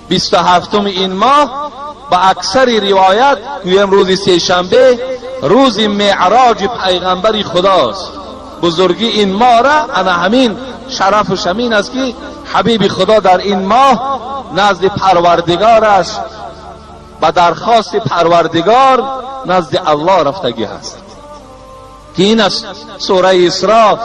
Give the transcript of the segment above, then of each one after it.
27 این ماه با اکثر روایت گویم روز سه‌شنبه روز معراج پیغمبر خداست. بزرگی این ماه را انا همین شرف و شمین است که حبیب خدا در این ماه نزد پروردگارش با درخواست پروردگار نزد الله رفتگی هست که این است سوره اسراء.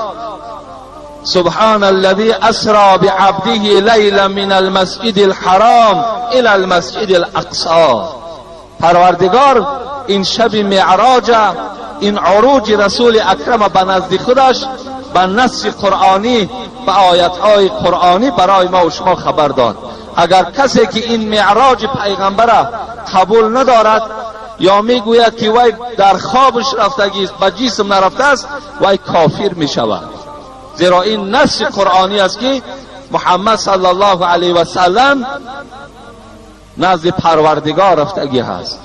سبحان الذي اسرى بعبده لیلا من المسجد الحرام الى المسجد الاقصى. پروردگار این شب معراج، این عروج رسول اکرم به نزد خودش به نص قرآنی، به آیتهای قرآنی برای ما و شما خبر داد. اگر کسی که این معراج پیغمبر قبول ندارد یا میگوید که وی در خوابش رفتگی است، به جسم نرفته است، وی کافر میشود. زیرا این نص قرآنی است که محمد صلی الله علیه و سلم نزد پروردگار رفتگی هست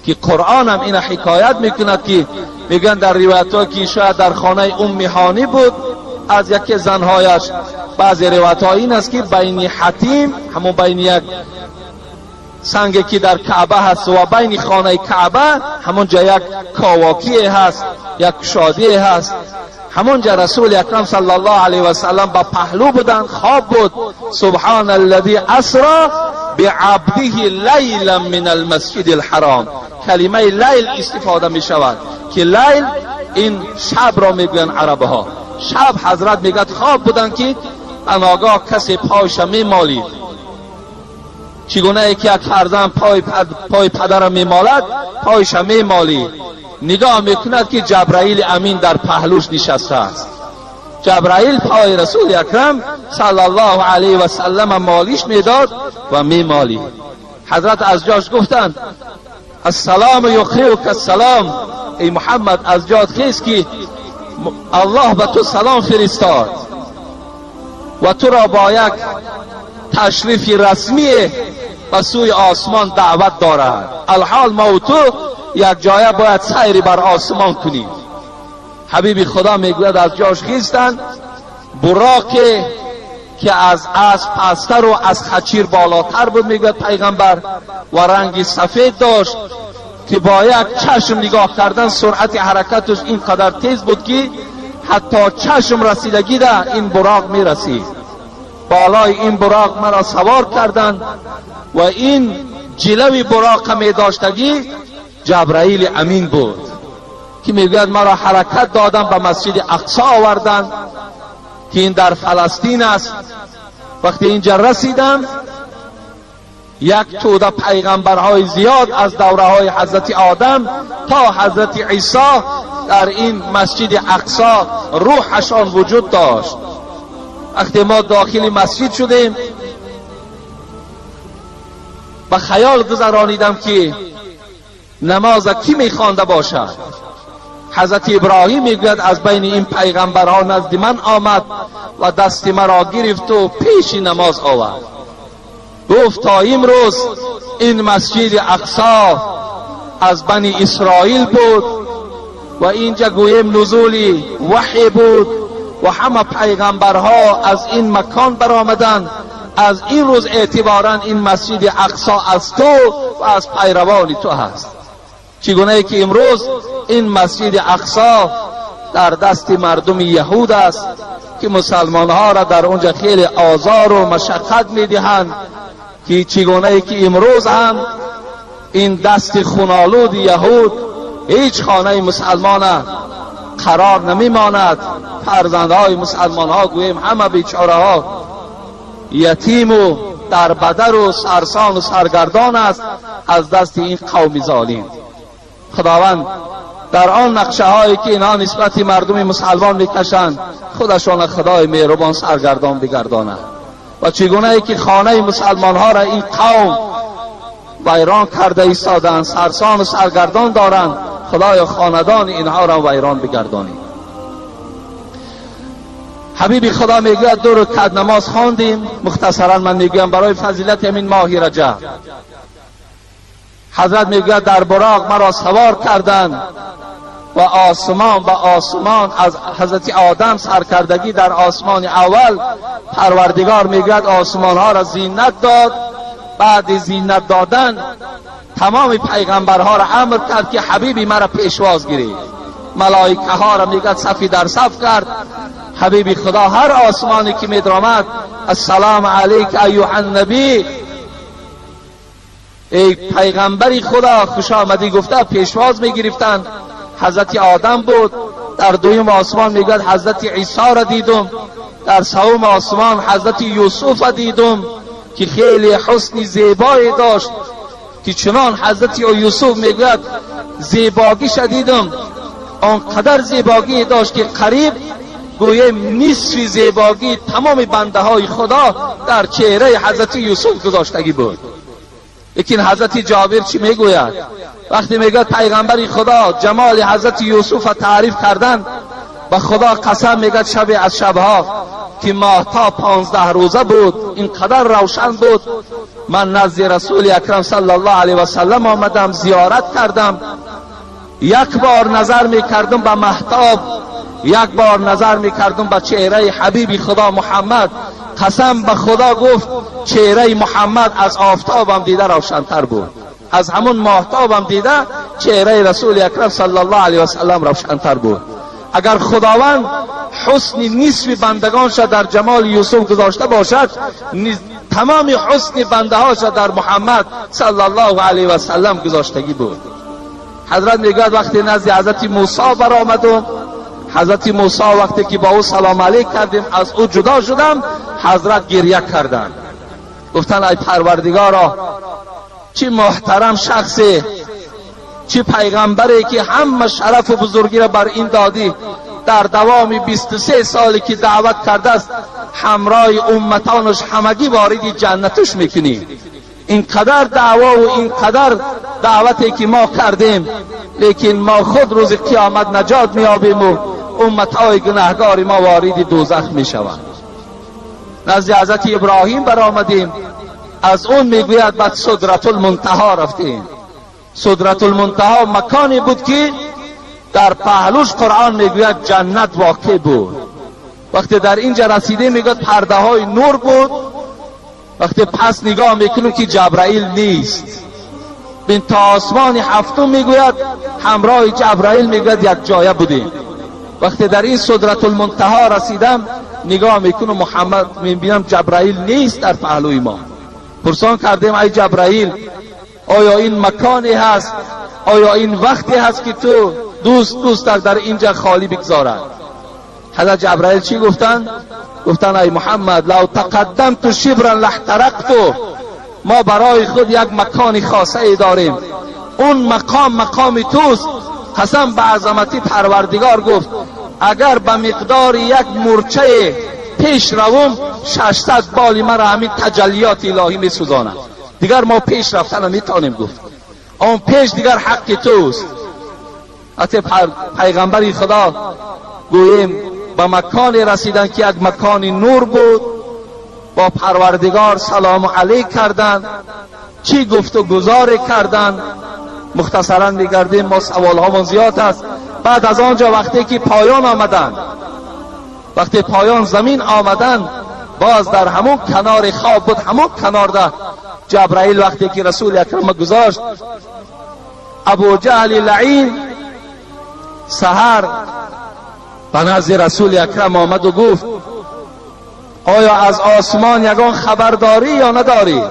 که قرآن هم این حکایت میکند که میگن در روایت ها که شاید در خانه ام هانی بود از یکی زنهایش. بعضی روایت ها این است که بین حتیم، همون بین یک سنگی که در کعبه هست و بین خانه کعبه، همونجا یک کاواکی هست، یک شادی هست. همونجا رسول اکرم صلی الله علیه و سلم با پهلو بودن، خواب بود. سبحان الذی اسرا بعبده لیلا من المسجد الحرام. کلمه لیل استفاده می شود که لیل این شب را میگوین عرب ها. شب حضرت میگد خواب بودن که اناگاه کسی پایش میمالید. چگونه یکی یک فرزند پای پدر میمالد، پایش میمالید. نگاه میکند که جبرائیل امین در پهلوش نشسته است. جبرائیل پای رسول اکرم صلی الله علیه و سلم مالیش میداد و میمالید. حضرت از جاش گفتند السلام یقریک السلام، ای محمد از جات خیز که الله به تو سلام فرستاد و تو را با یک تشریف رسمی به سوی آسمان دعوت دارد. الحال ما و تو یک جایه باید سیری بر آسمان کنیم. حبیب خدا میگوید از جاش خیستند، براق که از اسب پستر و از خچیر بالاتر بود میگوید پیغمبر، و رنگ سفید داشت که با یک چشم نگاه کردن سرعت حرکتش اینقدر تیز بود که حتی چشم رسیدگی ده این براق میرسید. بالای این براق مرا سوار کردند و این جلوی براق می داشتگی جبرائیل امین بود که میگوید مرا حرکت دادن به مسجد اقصا آوردن که این در فلسطین است. وقتی اینجا رسیدم یک توده پیغمبرهای زیاد از دوره های حضرت آدم تا حضرت عیسی در این مسجد اقصا روحشان وجود داشت. وقتی ما داخل مسجد شدیم به خیال گذرانیدم که نماز کی میخوانده باشد. حضرت ابراهیم میگوید از بین این پیغمبرها نزد من آمد و دست مرا گرفت و پیش نماز آورد. گفت تا امروز این مسجد اقصا از بنی اسرائیل بود و اینجا گویم نزول وحی بود و همه پیغمبرها از این مکان برآمدند. از این روز اعتبارا این مسجد اقصا از تو و از پیروان تو هست. چگونه ای که امروز این مسجد اقصا در دست مردم یهود است که مسلمان ها را در اونجا خیلی آزار و مشقت میدهند، که چگونه ای که امروز هم این دست خونالود یهود هیچ خانه مسلمان قرار نمیماند. فرزندهای مسلمان ها گوییم همه بیچاره ها یتیم و در بدر و سرسان و سرگردان است از دست این قوم ظالم. خداوند در آن نقشه هایی که اینها نسبت مردم مسلمان میکشند خودشان خدای مهربان سرگردان بگرداند. و چگونه ای که خانه مسلمان ها را این قوم ویران کرده ایستادند، سرسان و سرگردان دارند، خدای خاندان اینها را ویران بگردانید. حبیب خدا میگوید دو رکعت نماز خواندیم. مختصرا من میگویم برای فضیلت همین ماه رجب. حضرت میگوید در براق مرا سوار کردند و آسمان به آسمان از حضرت آدم سرکردگی در آسمان اول پروردگار میگوید آسمان ها را زینت داد. بعد زینت دادن تمام پیغمبرها را امر کرد که حبیبی مرا پیشواز گیرید. ملائکه ها را میگد صفی در صف کرد. حبیبی خدا هر آسمانی که میدرآمد السلام علیک ایها النبی، ای پیغمبری خدا خوش آمدی گفته پیشواز میگرفتند. حضرت آدم بود. در دویم آسمان میگوید حضرت عیسی را دیدم. در سوم آسمان حضرت یوسف را دیدم که خیلی حسن زیبایی داشت، که چنان حضرت یوسف میگوید زیباگیش دیدم، آنقدر زیباگی داشت که قریب گویه نصف زیباگی تمام بنده های خدا در چهره حضرت یوسف گذاشتگی بود. لیکن حضرت جابر چی میگوید؟ وقتی میگوید پیغمبر خدا جمال حضرت یوسف را تعریف کردن، به خدا قسم میگد شب از شبها که ماهتاب 15 روزه بود، اینقدر روشن بود، من نزد رسول اکرم صلی الله علیه و سلم آمدم زیارت کردم، یک بار نظر میکردم به مهتاب، یک بار نظر میکردم به چهره حبیب خدا محمد، قسم به خدا گفت چهره محمد از آفتابم دیده روشنتر بود، از همون ماهتابم دیده چهره رسول اکرم صلی الله علیه و سلم روشنتر بود. اگر خداوند حسن نصف بندگانش در جمال یوسف گذاشته باشد، تمام حسن بنده هاش در محمد صلی الله علیه و سلم گذاشتگی بود. حضرت میگوید وقتی نزد حضرت موسی برآمدم، حضرت موسی وقتی که با او سلام علیک کردیم از او جدا شدم، حضرت گریه کردند، گفتند ای پروردگارا چه محترم شخصی، چه پیغمبری که همه شرف و بزرگی را بر این دادی، در دوام 23 سالی که دعوت کرده است همراه امتانش همگی وارد جنتش میکنی. اینقدر دعوا و اینقدر دعوتی که ما کردیم، لیکن ما خود روز قیامت نجات میابیم و امتهای گناهگار ما وارد دوزخ میشوند. نزد حضرت ابراهیم برآمدیم، از اون میگوید بعد سدرة المنتها رفتیم. سدرة المنتها مکانی بود که در پهلوش قرآن میگوید جنت واقع بود. وقتی در اینجا رسیدیم میگوید پرده های نور بود. وقتی پس نگاه میکنیم که جبرائیل نیست، بین تا آسمان هفتم میگوید همراه جبرائیل میگوید یک جایه بودیم. وقتی در این سدرة المنتها رسیدم نگاه میکنم محمد، میبینم جبرائیل نیست در پهلوی ما. پرسان کردیم ای جبرائیل آیا این مکانی هست، آیا این وقتی هست که تو دوست در اینجا خالی بگذارد؟ حضرت جبرائیل چی گفتن؟ گفتن ای محمد لو تقدمت شبرا لاحترقت، ما برای خود یک مکان خاصه ای داریم، اون مقام مقام توست. قسم به عظمتی پروردگار گفت اگر به مقدار یک مورچه پیش روم 600 بال مرا همین تجلیات الهی میسوزاند، دیگر ما پیش رفتن نمیتونیم. گفت آن پیش دیگر حق توست. حتی پیغمبر خدا گوییم به مکان رسیدن که یک مکان نور بود، با پروردگار سلام علیک کردند، چی گفت و گزار کردند. مختصرا میگردیم، ما سوال هامون زیاد است. بعد از آنجا وقتی که پایان آمدن، وقتی پایان زمین آمدن، باز در همون کنار خواب بود، همون کنار ده جبرائیل وقتی که رسول اکرم گذاشت، ابو جهل لعین سحر به نزد رسول اکرم آمد و گفت آیا از آسمان یگان خبر داری یا نداری؟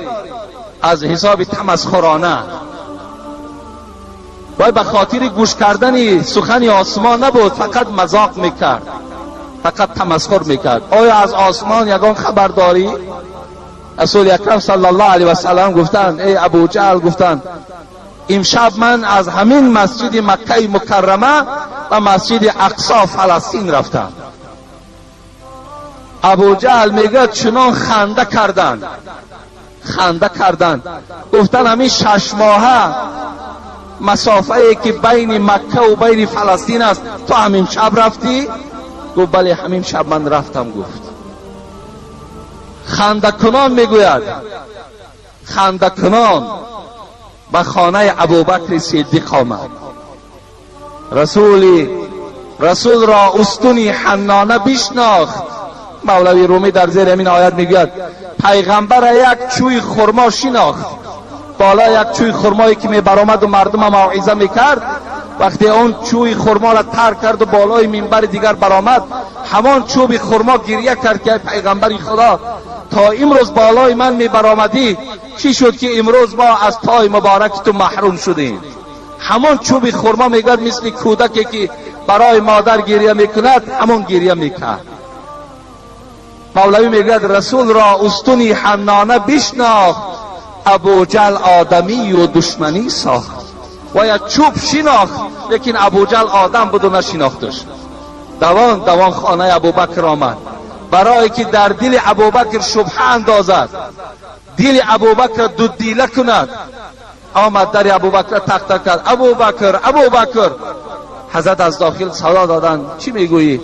از حساب تمسخرانه، وای به خاطر گوش کردن سخن آسمان نبود، فقط مذاق میکرد، فقط تمسخر میکرد. آیا از آسمان یگان خبر داری؟ رسول اکرم صلی الله علیه و سلم گفتند ای ابو جهل، گفتند امشب من از همین مسجد مکه مکرمه و مسجد اقصا فلسطین رفتم. ابو جهل میگه چنان خنده کردند، خنده کردند، گفتن همین 6 ماهه مسافه ای که بین مکه و بین فلسطین است تو همین شب رفتی؟ گفت بله همین شب من رفتم. گفت خنده کنان میگوید، خنده کنان به خانه ابوبکر صدیق آمد. رسول را استونی حنانه بشناخت. مولوی رومی در زیر همین آیت میگوید پیغمبر یک چوی خرما شناخت. بالا یک چوی خرمایی که می برآمد و مردم موعظه میکرد، وقتی اون چوی خرما را ترک کرد و بالای منبر دیگر برآمد، همان چوب خرما گریه کرد که پیغمبر خدا تا امروز بالای من می برآمدی، چی شد که امروز ما از پای مبارک تو محروم شدیم؟ همان چوب خرما میگوید مثل کودکی که برای مادر گریه میکند همان گریه میکرد. مولوی میگوید رسول را استونی حنانه بشناخت، ابوجهل آدمی و دشمنی ساخت. و یک چوب شناخت، لیکن ابوجهل آدم بود و نشناختش. دوان دوان خانه ابوبکر آمد برای که در دل ابوبکر شبهه اندازد، دل ابوبکر دو دیله کند. آمد در ابوبکر تق تق کرد، ابوبکر ابوبکر. حضرت از داخل صدا دادند چی میگویی؟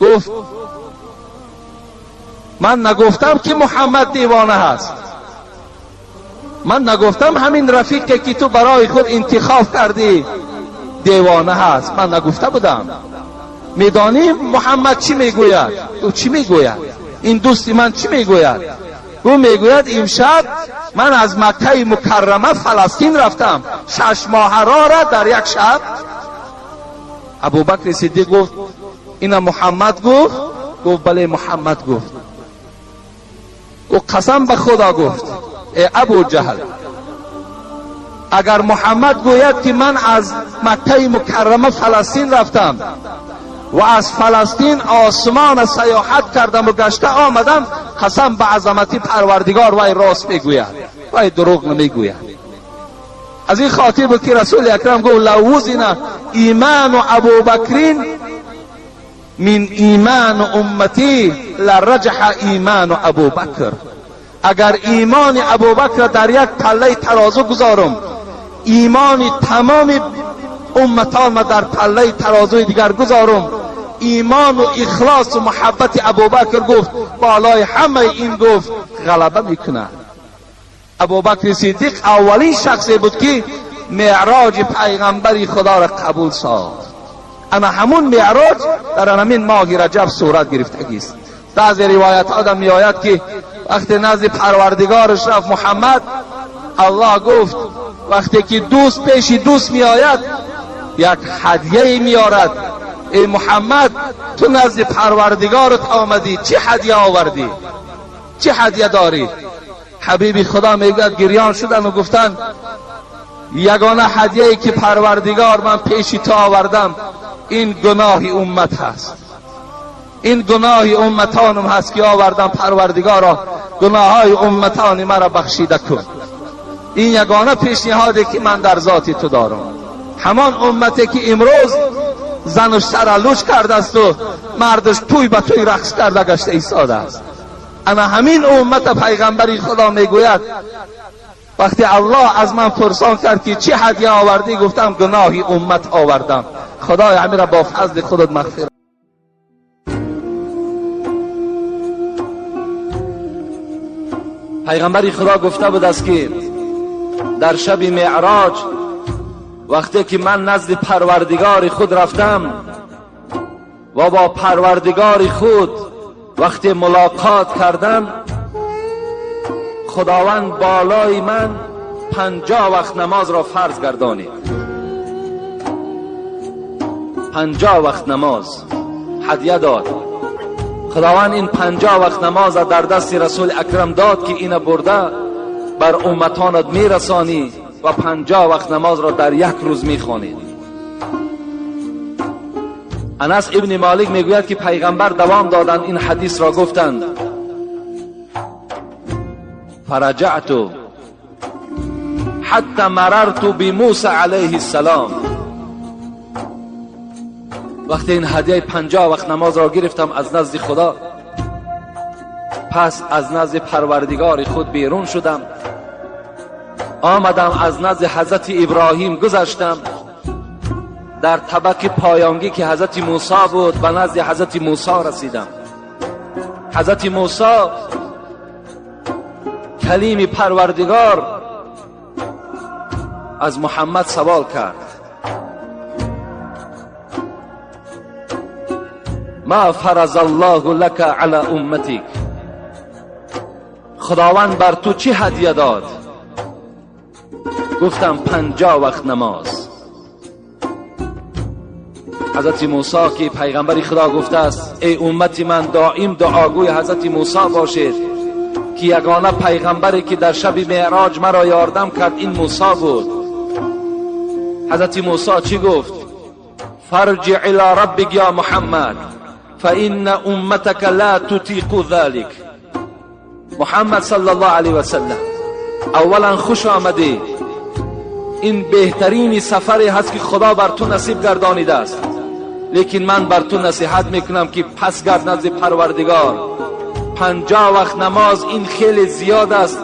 گفت من نگفتم که محمد دیوانه هست، من نگفتم همین رفیقی که تو برای خود انتخاب کردی دیوانه هست، من نگفته بودم. میدانی محمد چی میگوید؟ او چی میگوید؟ این دوستی من چی میگوید؟ او میگوید امشب من از مکه مکرمه فلسطین رفتم، 6 ماه را در یک شب. ابوبکر صدیق گفت اینا محمد گفت؟ گفت بله محمد گفت. او قسم به خدا گفت ای ابو جهل، اگر محمد گوید که من از مکه مکرمه فلسطین رفتم و از فلسطین آسمان سیاحت کردم و گشته آمدم، قسم به عظمت پروردگار وی راست میگوید، وی دروغ نمیگوید. از این خاطر بود که رسول اکرم گفت لو وزن ایمان ابوبکرین من ایمان امتی لرجح ایمان ابوبکر. اگر ایمان ابوبکر در یک پله ترازو گذارم، ایمان تمام امتان ما در پله ترازوی دیگر گذارم، ایمان و اخلاص و محبت ابوبکر گفت بالای همه این گفت غلبه میکنه. ابوبکر صدیق اولین شخصی بود که معراج پیغمبر خدا را قبول ساخت. اما همون معراج در همین ماه رجب صورت گرفتگی است. بعضی روایت آدم می آید که وقتی نزد پروردگارش رفت محمد، الله گفت وقتی که دوست پیش دوست می آید یک هدیه می آرد. ای محمد تو نزد پروردگارت آمدی، چه هدیه آوردی؟ چه هدیه داری؟ حبیبی خدا میگوید گریان شدن و گفتن یگانه هدیه‌ای که پروردگار من پیش تو آوردم این گناه امت هست، این گناه امتانم هست که آوردم، پروردگارا گناه های امتان مرا بخشیده کن. این یگانه پیشنهادی که من در ذات تو دارم. همان امتی که امروز زنش سر لوچ کرده است و مردش توی به توی رقص کرده گشته ایستاده است. اما همین امت پیغمبری خدا میگوید وقتی الله از من پرسان کرد که چه هدیه آوردی، گفتم گناهی امت آوردم، خدای همین را با فضل خودت مغفرت. پیغمبر خدا گفته بود است که در شب معراج وقتی که من نزد پروردگار خود رفتم و با پروردگار خود وقتی ملاقات کردم، خداوند بالای من 50 وقت نماز را فرض گردانید. 50 وقت نماز هدیه داد. خداوند این 50 وقت نماز را در دست رسول اکرم داد که اینو برده بر امتانت میرسانی و 50 وقت نماز را در یک روز میخوانید. انس ابن مالک میگوید که پیغمبر دوام دادند این حدیث را گفتند، فرجعت حتی مررت بموسی علیه السلام. وقتی این هدیه 50 وقت نماز را گرفتم از نزد خدا، پس از نزد پروردگار خود بیرون شدم، آمدم از نزد حضرت ابراهیم گذشتم، در طبق پایانگی که حضرت موسی بود به نزد حضرت موسی رسیدم. حضرت موسی کلیم پروردگار از محمد سوال کرد، ما فرض الله لك على امتك، خداوند بر تو چی هدیه داد؟ گفتم 50 وقت نماز. حضرت موسی که پیغمبر خدا گفته است ای امت من دائم دعاگوی حضرت موسی باشید که یگانه پیغمبری که در شب معراج مرا یاردم کرد این موسی بود. حضرت موسی چی گفت؟ فرجع الى ربک یا محمد فإن امتك لا تطیق ذلك. محمد صلی الله علیه و سلم، اولا خوش آمدی، این بهترین سفری هست که خدا بر تو نصیب گردانیده است، لیکن من بر تو نصیحت میکنم که پس گرد نزد پروردگار. 50 وقت نماز این خیلی زیاد است،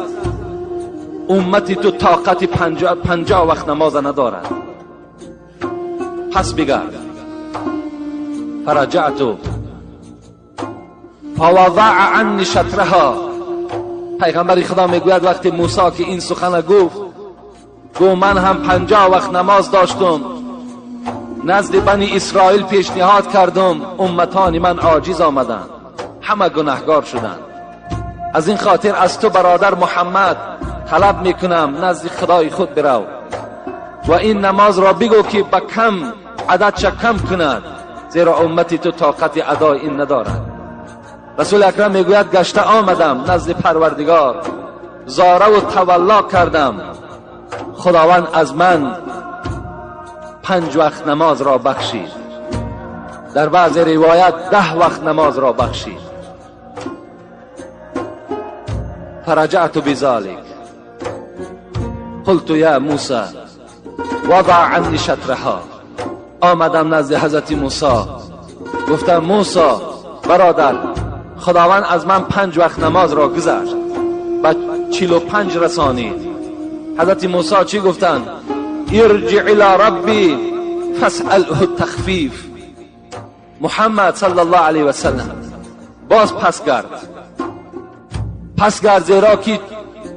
امتی تو طاقت 50 وقت نماز ندارد، پس بگرد. فرجعت فوضع عنی شطرها. پیغمبر خدا میگوید وقتی موسی که این سخن گفت، گو من هم 50 وقت نماز داشتم، نزد بنی اسرائیل پیشنهاد کردم، امتان من عاجز آمدند، همه گناهگار شدند. از این خاطر از تو برادر محمد طلب میکنم نزد خدای خود برو و این نماز را بگو که به کم عدد کم کند، زیرا امتی تو طاقت ادای این ندارد. رسول اکرم میگوید گشته آمدم نزد پروردگار، زاره و تولا کردم، خداوند از من 5 وقت نماز را بخشید، در بعض روایت 10 وقت نماز را بخشید. فرجعت بذلك قلت یا موسی وضع عنی شطرها. آمدم نزد حضرت موسی، گفتم موسی برادر، خداوند از من 5 وقت نماز را گذشت و 45 رسانید. حضرت موسی چی گفتند؟ ارجع الى ربی فاسأله التخفیف. محمد صلی الله علیه و سلم باز پس گرد، پس گرد، زیرا که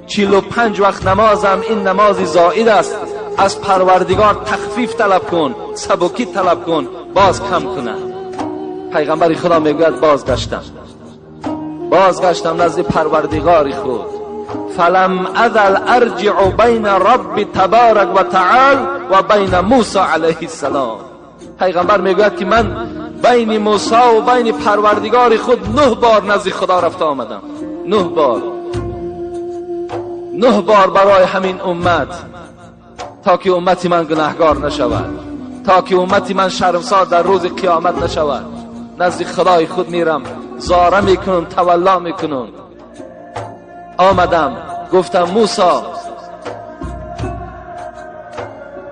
45 وقت نمازم این نماز زائد است، از پروردگار تخفیف طلب کن، سبکی طلب کن، باز کم کنه. پیغمبر خدا میگوید بازگشتم، بازگشتم نزد پروردگار خود، فلم ازل ارجع بین رب تبارک و تعال و بین موسی علیه السلام. پیغمبر میگوید که من بین موسی و بین پروردگار خود 9 بار نزد خدا رفته آمدم، 9 بار، 9 بار برای همین امت، تا که امت من گناهگار نشود، تا که امت من شرمسار در روز قیامت نشود. نزد خدای خود میرم، زاره میکنم، تولا میکنم. آمدم گفتم موسی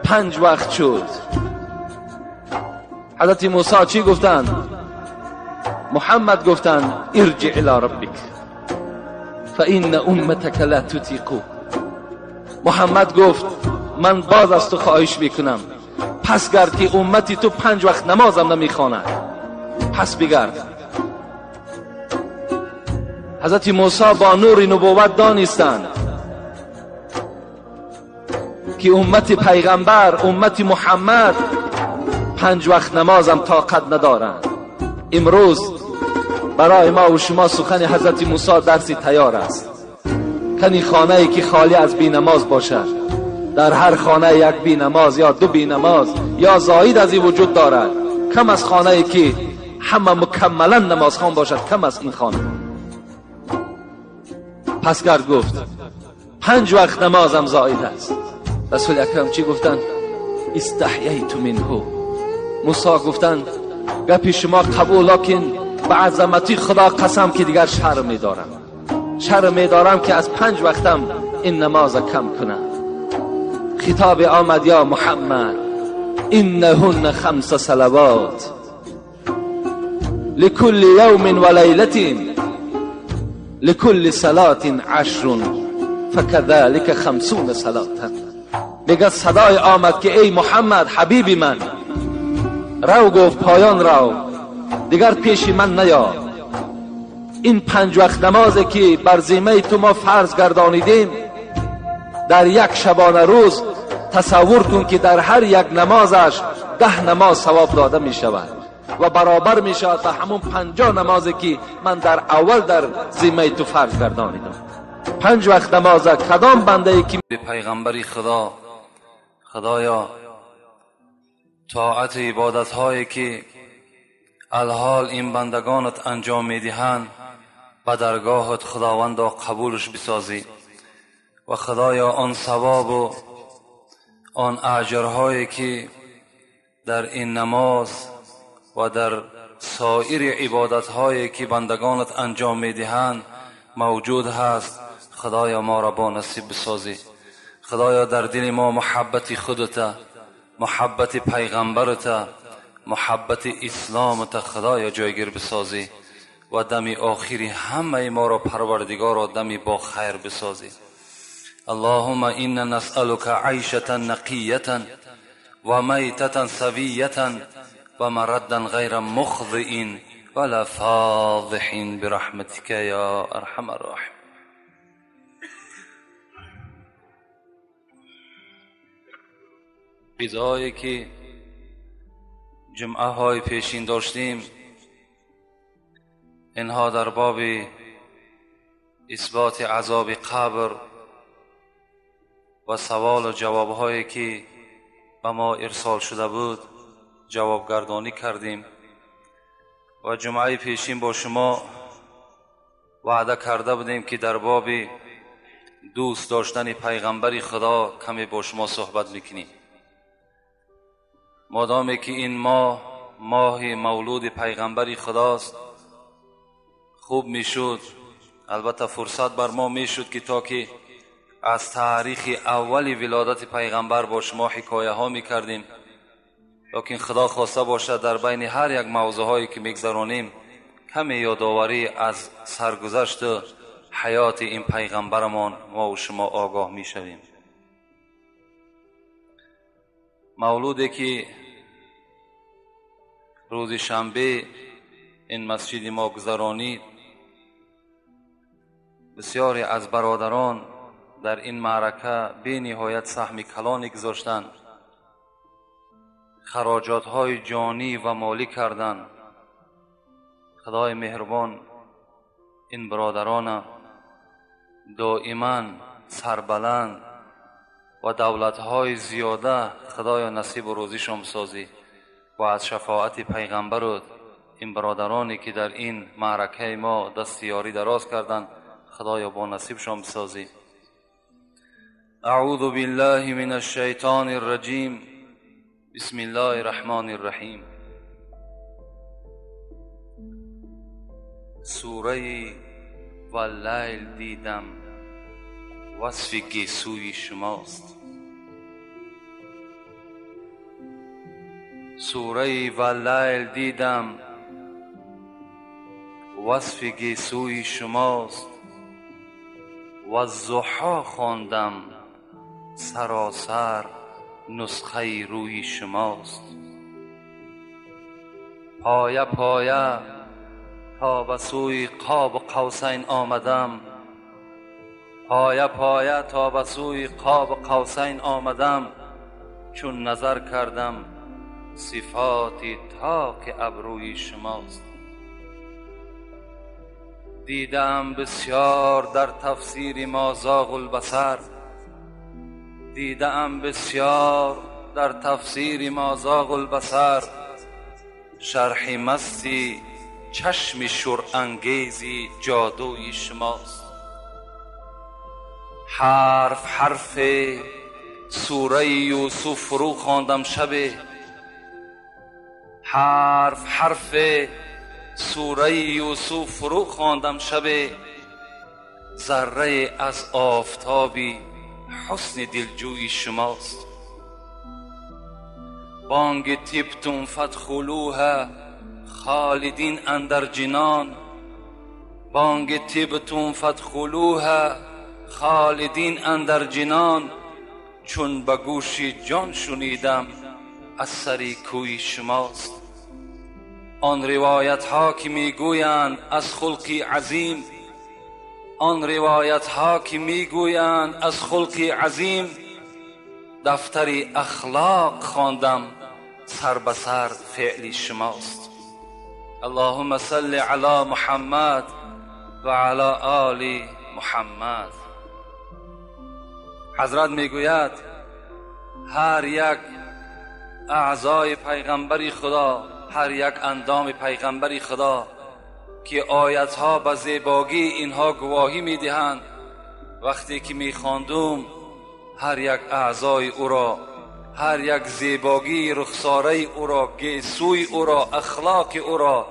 5 وقت شد. حضرت موسی چی گفتند؟ محمد گفتند ارجع الى ربک فإن امتک لا تطیق. محمد گفت من باز از تو خواهش میکنم، پس گرد که امتی تو 5 وقت نمازم نمیخواند، پس بگرد. حضرت موسی با نور نبوت دانستند که امت پیغمبر، امت محمد 5 وقت نمازم طاقت ندارند. امروز برای ما و شما سخن حضرت موسی درسی تیار است. کنی خانه ای که خالی از بی نماز باشد، در هر خانه یک بی نماز یا 2 بی نماز یا زاید از این وجود دارد، کم از خانه ای که همه مکملا نمازخوان باشد، کم از این خانه. پس گرد گفت 5 وقت نمازم زاید است. رسول اکرم چی گفتند؟ استحییت منه. موسی گفتند گپی شما قبول، لکن به عظمتی خدا قسم که دیگر شرم می‌دارم، شرم می‌دارم که از 5 وقتم این نماز کم کنم. خطاب آمد یا محمد انهن 5 صلوات لكل یوم و لیلة لكل صلاة 10 فكذلك 50 صلاة. میگه صدای آمد که ای محمد حبیب من، رو گفت پایان رو، دیگر پیش من نیا. این 5 وقت نمازی که بر ذمه تو ما فرض گردانیدیم، در یک شبانه روز تصور کن که در هر یک نمازش 10 نماز ثواب داده می شود. و برابر می شود به همون 50 نمازی که من در اول در ذمه تو فرض گردانیدم. 5 وقت نماز کدام بنده ای که پیغمبری خدا، خدایا طاعت عبادت هایی که الحال این بندگانت انجام میدهند به درگاهت خداوندا قبولش بسازی و خدایا آن ثواب و آن اجرهایی که در این نماز و در سایر عبادت هایی که بندگانت انجام میدهند موجود هست، خدایا ما را با نصیب بسازی. خدایا در دل ما محبت خودت، محبت پیغمبرت، محبت اسلامت خدایا جایگیر بسازی و دم آخری همه ما را پروردگار را دمی با خیر بسازی. اللهم إنا نسألك عيشة نقية وميتة سوية ومردا غير مخزئ ولا فاضح برحمتك يا أرحم الراحمين. چیزهایی که جمعه های پیشین داشتیم اینها در باب اثبات عذاب قبر و سوال و جواب هایی که به ما ارسال شده بود جواب گردانی کردیم و جمعه پیشین با شما وعده کرده بودیم که در باب دوست داشتن پیغمبر خدا کمی با شما صحبت میکنیم. مادامی که این ماه ماه مولود پیغمبر خداست، خوب میشد، البته فرصت بر ما میشد که تا که از تاریخ اول ولادت پیغمبر با شما حکایه ها میکردیم، لیکن خدا خواسته باشد در بین هر یک موضوع هایی که میگذرانیم کمی یادآوری از سرگذشت حیات این پیغمبرمان ما و شما آگاه میشویم. مولودی که روز شنبه این مسجد ما گذرانید، بسیاری از برادران در این معرکه بی نهایت سهم کلانی گذاشتند، خراجات های جانی و مالی کردند. خدای مهربان این برادران دائما سربلند و دولت های زیاده خدایا نصیب و روزیشان بسازی و از شفاعت پیغمبر این برادرانی که در این معرکه ما دست یاری دراز کردند خدایا با نصیبشان بسازی. اعوذ بالله من الشیطان الرجیم، بسم الله الرحمن الرحیم. سوره و لیل دیدم وصف گیسوی شماست. سوره و لیل دیدم وصف گیسوی شماست، و الضحی خواندم سراسر نسخه روی شماست. پایه پایه تا به سوی قاب قوسین آمدم، پایه پایه تا به سوی قاب قوسین آمدم، چون نظر کردم صفات تاک ابروی شماست. دیدم بسیار در تفسیر ما زاغ البصر، دیدم بسیار در تفسیر ما زاغ البصر، شرح مستی چشم شورانگیزی جادوی شماست. حرف حرف سوره یوسف فرو خواندم شب، حرف حرف سوره یوسف فرو خواندم شب، ذره از آفتابی حسن دلجوی شماست. بانگ تیبتم فادخلوها خالدین اندر جنان، بانگ تیبتم فادخلوها خالدین اندر جنان، چون به گوش جان شنیدم از سر کوی شماست. آن روایت ها که میگویند از خلقی عظیم، آن روایت ها که میگویند از خلقی عظیم، دفتر اخلاق خواندم سر به سر فعل شماست. اللهم صل علی محمد و علی آل محمد. حضرت میگوید هر یک اعضای پیغمبری خدا، هر یک اندام پیغمبری خدا که آیتها به زیباگی اینها گواهی میدهند، وقتی که میخواندم هر یک اعضای او را، هر یک زیباگی رخساره او را، گیسوی او را، اخلاق او را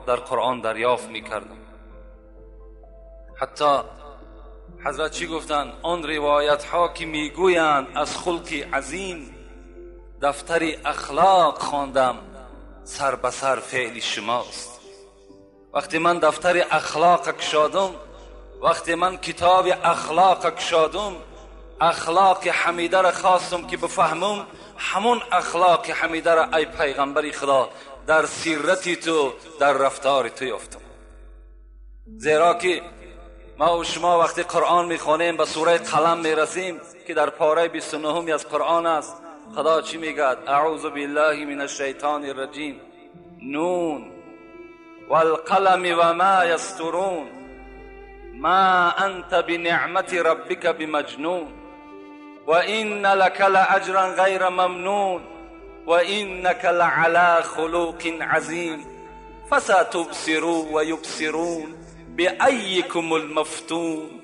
در قرآن دریافت میکردم. حتی حضرت چی گفتند؟ آن روایت ها که میگویند از خلق عظیم، دفتر اخلاق خواندم، سر به سر فعل شماست. وقتی من دفتر اخلاق کشادم، وقتی من کتاب اخلاق کشادم، اخلاق حمیده را خواستم که بفهمم، همون اخلاق حمیده را ای پیغمبر خدا در سیرتی تو، در رفتار تو یافتم. زیرا که ما و شما وقتی قرآن میخوانیم به سوره قلم میرسیم که در پاره 29 از قرآن است. خدا چی میگه؟ اعوذ بالله من الشیطان الرجیم. نون والقلم وما یسطرون ما انت بنعمت ربک بمجنون وان لك لاجرا غیر ممنون وانك لعلى خلق عظیم فستبصر ويبصرون بأيكم المفتون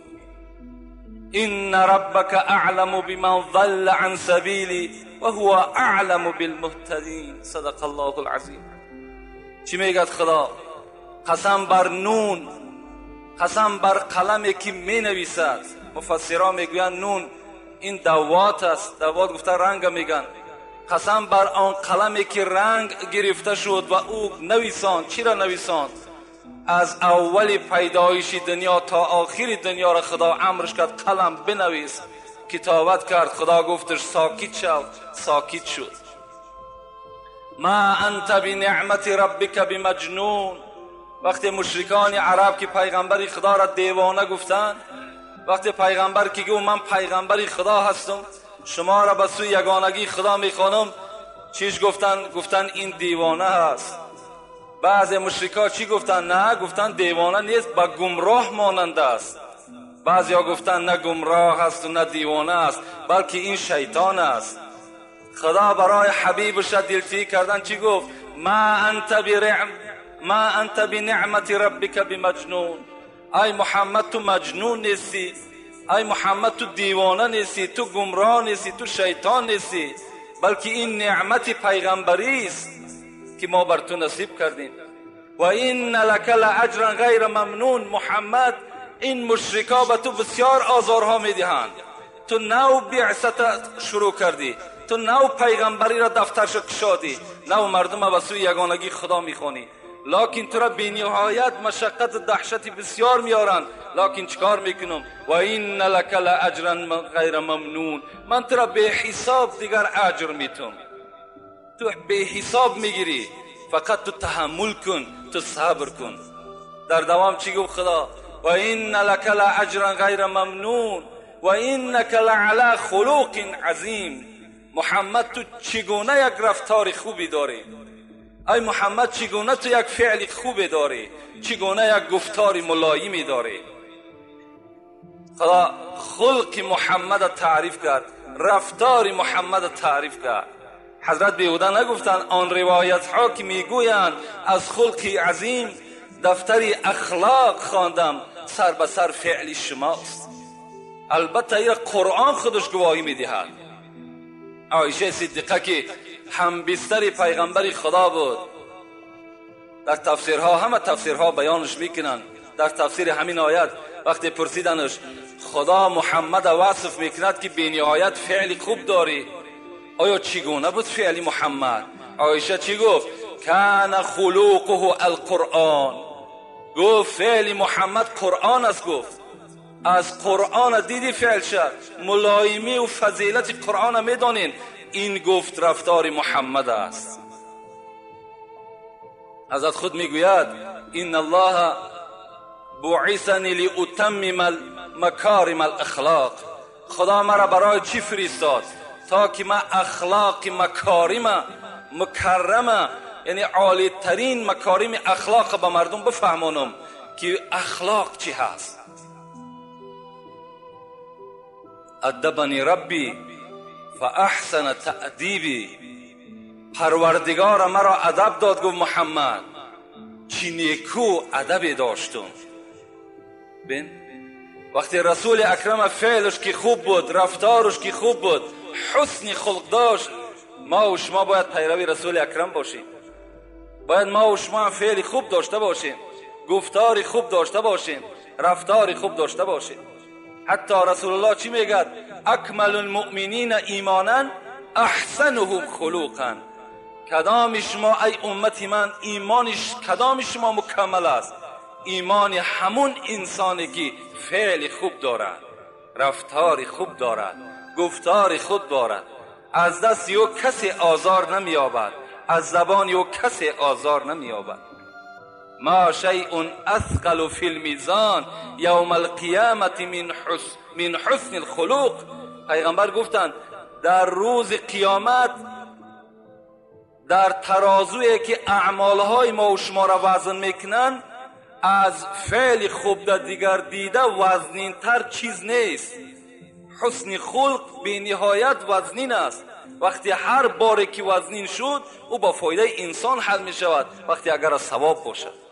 إن ربك أعلم بمن ضل عن سبيلي وهو أعلم بالمهتدين. صدق الله العظیم. چی میگد خدا؟ قسم بر نون، قسم بر قلمی که می نویسد. مفسران میگویند نون این دوات است، دوات گفته رنگ میگن. قسم بر آن قلمی که رنگ گرفته شد و او نویساند. چی را نویساند؟ از اول پیدایش دنیا تا آخر دنیا را خدا امرش کرد قلم بنویس. کتابت کرد، خدا گفتش ساکت شو، ساکت شد. ما انت بنعمت ربک بمجنون. وقتی مشرکان عرب که پیغمبر خدا را دیوانه گفتند، وقتی پیغمبر که گفت من پیغمبر خدا هستم، شما را به سوی یگانگی خدا میخوانم، چیش گفتن؟ گفتن این دیوانه هست. بعض مشرکا چی گفتن؟ نه، گفتن دیوانه نیست، به گمراه مانند است. بعضیا گفتن نه گمراه است و نه دیوانه است، بلکه این شیطان است. خدا برای حبیبش دلتی کردن چی گفت؟ ما انت بنعمت ربک بمجنون. ای محمد تو مجنون نیستی، ای محمد تو دیوانه نیستی، تو گمراه نیستی، تو شیطان نیستی، بلکه این نعمت پیغمبری است که ما بر تو نصیب کردیم. و این لک لاجرا غیر ممنون. محمد این مشرکا به تو بسیار آزارها میدهند، تو نو بعثت شروع کردی، تو نو پیغمبری را دفترش کشادی، نو مردم به سوی یگانگی خدا میخوانی، لکن تو را بینهایت مشقت دهشت بسیار میارند. لکن چیکار میکنم؟ و این لک لاجرا غیر ممنون. من تو را به حساب دیگر اجر میتم، تو به حساب میگیری، فقط تو تحمل کن، تو صبر کن. در دوام چی گفت خدا؟ و این لک لاجرا غیر ممنون و انک لعلی خلق عظیم. محمد تو چگونه یک رفتار خوبی داری، ای محمد چگونه تو یک فعل خوبی داری، چگونه یک گفتار ملایمی داری. خدا خلق محمد تعریف کرد، رفتار محمد تعریف کرد. حضرت بیهوده نگفتند آن روایت ها که میگویند از خلق عظیم، دفتر اخلاق خواندم، سر به سر فعل شماست. البته این قرآن خودش گواهی میدهد. عایشه صدیقه که هم بستر پیغمبر خدا بود، در تفسیرها همه تفسیرها بیانش میکنن. در تفسیر همین آیت وقتی پرسیدنش خدا محمد وصف میکند که بینهایت فعل خوب داری، آیا چگونه بود فعل محمد؟ عایشه چی گفت؟ کان خلقه القرآن. گفت فعل محمد قرآن است. گفت از قرآن دیدی فعل شد، ملایمی و فضیلت قرآن میدانین، این گفت رفتار محمد است. حضرت خود میگوید ان الله بعثنی لاتمم مکارم الاخلاق. خدا مرا برای چی فرستاد؟ تا که من اخلاق مکارم مکرم یعنی عالی ترین مکارم اخلاق به مردم بفهمانم که اخلاق چی هست. ادبنی ربی فاحسن تأدیبی، پروردگار مرا ادب داد. گفت محمد چی نیکو ادب داشتم. بین وقتی رسول اکرم فعلش که خوب بود، رفتارش که خوب بود، حسن خلق داشت، ما و شما باید پیروی رسول اکرم باشیم. باید ما و شما فعل خوب داشته باشیم، گفتار خوب داشته باشیم، رفتار خوب داشته باشیم. حتی رسول الله چی میگه؟ اکمل المؤمنین ایمانا احسنهم خلقا. کدام شما ای امت من ایمانش کدام شما مکمل است؟ ایمان همون انسانی که فعل خوب دارد، رفتار خوب دارد، گفتار خوب دارد، از دست او کسی آزار نمییابد، از زبان او کسی آزار نمییابد. ما شیء اثقل فی المیزان یوم القیامت من حسن الخلق. پیغمبر گفتند در روز قیامت در ترازویی که اعمالهای ما و شما را وزن میکنند، از فعل خوب در دیگر دیده وزنینتر چیز نیست. حسن خلق بی نهایت وزنین است. وقتی هر باری که وزنین شد او با فایده انسان حل می شود، وقتی اگر از ثواب باشد.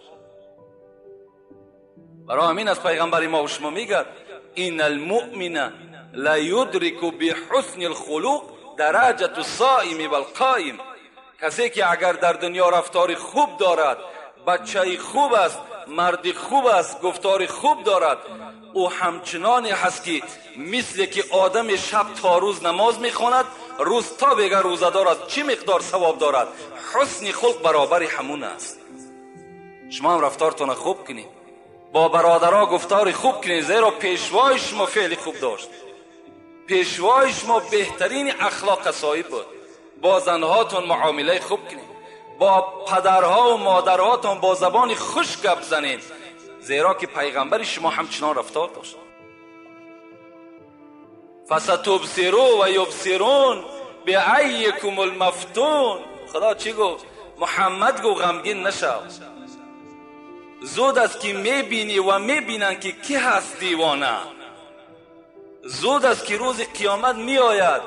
برای همین از پیغمبر ما و شما میگه این المؤمن لا یدرک بحسن الخلق درجة الصائم والقائم. کسی که اگر در دنیا رفتار خوب دارد، بچه خوب است، مرد خوب است، گفتار خوب دارد، او همچنانی هست که مثل که آدم شب تا روز نماز میخواند، روز تا بگه روزه دارد، چی مقدار ثواب دارد؟ حسن خلق برابر همون است. شما هم رفتارتون خوب کنید، با برادرها گفتار خوب کنید، زیرا پیشوای شما فعل خوب داشت، پیشوای شما بهترین اخلاق صاحب بود. با زنهاتون معامله خوب کنید، با پدرها و مادرهاتون با زبان خوش گپ زنید، زیرا که پیغمبر شما همچنان رفتار داشت. فستبصروا و یبصرون بعیکم المفتون. خدا چی گفت؟ محمد گفت غمگین نشو، زود است که میبینی و میبینن که کی هست دیوانه. زود است که روز قیامت میآید،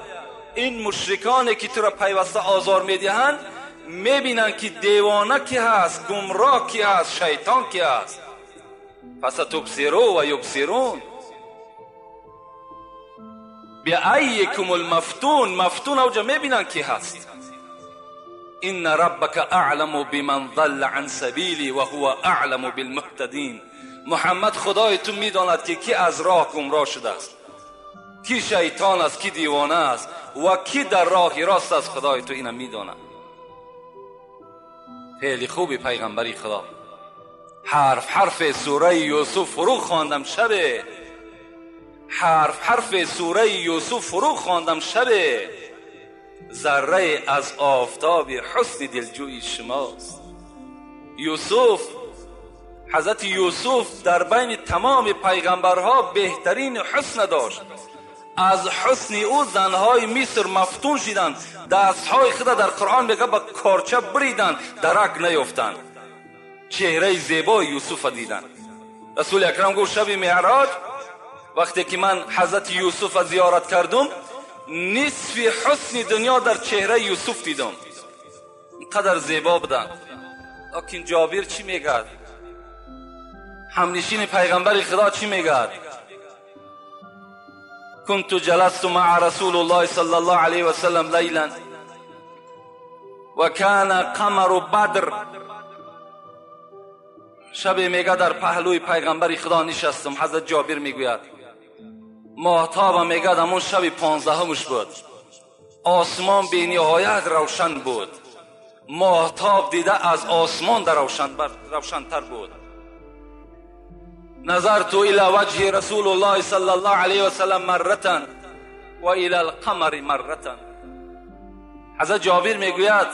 این مشرکانی که تو را پیوسته آزار میدهند میبینن که دیوانه کی هست، گمراه کی هست، شیطان کی هست. فستبصروا و یبصرون بعیکم المفتون. مفتون اوجا میبینن کی هست. ان ربک اعلم بمن ضل عن سبیلی و هو اعلم بالمهتدین. محمد خدای تو میداند که کی از راه گمراه شده است، کی شیطان است، کی دیوانه است و کی در راه راست است. خدای تو اینم میداند. خیلی خوبی پیغمبری خدا. حرف حرف سوره یوسف فرو خواندم شبه، حرف حرف سوره یوسف فرو خواندم شبه، ذره از آفتاب حسن دلجوی شماست. یوسف، حضرت یوسف در بین تمام پیغمبرها بهترین حسن داشت. از حسن او زنهای مصر مفتون شدند، دستهای خود در قرآن میگه با کارچه بریدند، درک نیافتند. چهره زیبای یوسف دیدند. رسول اکرم گفت شب معراج وقتی که من حضرت یوسف زیارت کردم، نصف حسن دنیا در چهره یوسف دیدم، اینقدر زیبا بودند. لکن جابر چی میگه؟ همنشین پیغمبر خدا چی میگه؟ كنت جلست مع رسول الله صلى الله عليه وسلم ليلا وكان قمر بدر. شب میگه در پهلوی پیغمبر خدا نشستم. حضرت جابر میگوید ماهتاب میگه همون شب 15 بود، آسمان بی نهایت روشن بود، ماهتاب دیده از آسمان در روشنتر بود. نظرت الى وجه رسول الله صلى الله عليه وسلم مرة و الى القمر مرة. حضرت جابر میگوید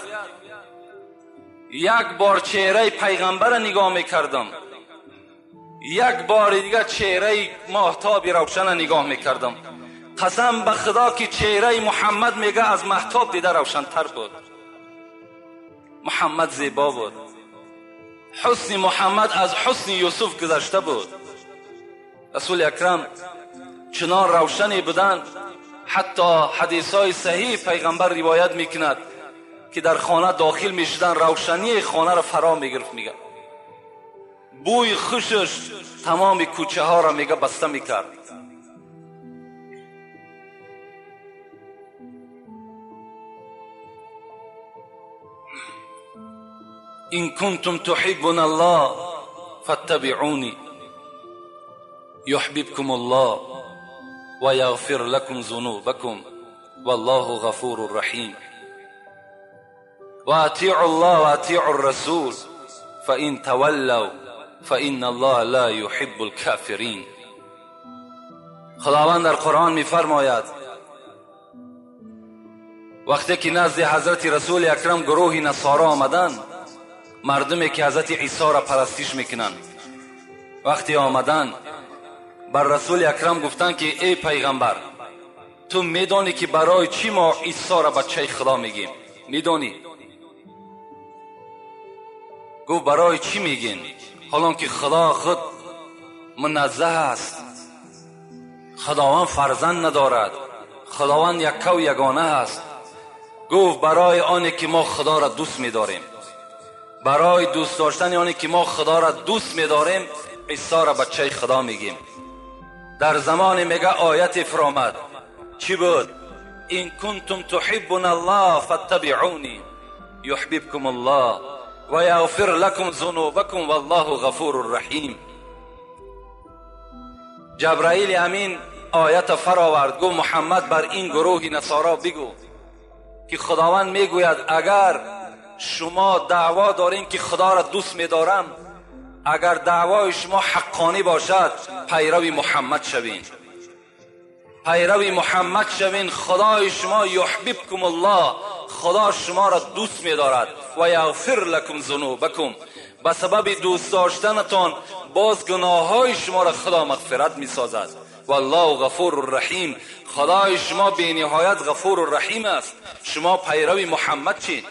یک بار چهره پیغمبر نگاه میکردم، یک بار دیگه چهره ماهتاب روشن نگاه میکردم. قسم به خدا که چهره محمد میگه از ماهتاب دیده روشنتر بود. محمد زیبا بود. حسن محمد از حسن یوسف گذشته بود. رسول اکرم چنان روشنی بودند، حتی حدیث های صحیح پیغمبر روایت میکند که در خانه داخل میشدن، روشنی خانه را فرا میگرفت. میگه بوی خوشش تمام کوچه ها را میگه بسته میکرد. إن كنتم تحبون الله فاتبعوني يحببكم الله ويغفر لكم ذنوبكم والله غفور رحيم. وأطيعوا الله وأطيعوا الرسول فإن تولوا فإن الله لا يحب الكافرين. خداوند در قرآن می‌فرماید وقتی که نزد حضرت رسول اکرم گروه نصارا آمدند، مردمی که حضرت عیسی را پرستش میکنند، وقتی آمدند بر رسول اکرم گفتند که ای پیغمبر، تو میدانی که برای چی ما عیسی را بچه خدا میگیم؟ میدانی؟ گفت برای چی میگین؟ حالا که خدا خود منزه است، خداوند فرزند ندارد، خداوند یکه و یگانه است. گفت برای آنی که ما خدا را دوست میداریم، برای دوست داشتن آنی که ما خدا را دوست میداریم عیسی را بچه خدا میگیم. در زمان میگه آیت فرامد، چی بود؟ این کنتم تحبون الله فاتبعونی یحببکم الله و یغفر لکم ذنوبکم والله غفور رحیم. جبرائیل امین آیت فراورد، گفت محمد بر این گروه نصارا بگو که خداوند میگوید اگر شما دعوا دارین که خدا را دوست میدارم، اگر دعوای شما حقانی باشد پیرو محمد شوین، پیرو محمد شوین، خدای شما یحببکم الله، خدا شما را دوست میدارد و یغفر لکم ذنوبکم، به سبب دوست داشتنتان باز گناههای شما را خدا مغفرت میسازد. والله غفور رحیم، خدای شما بی نهایت غفور رحیم است. شما پیرو محمد چین.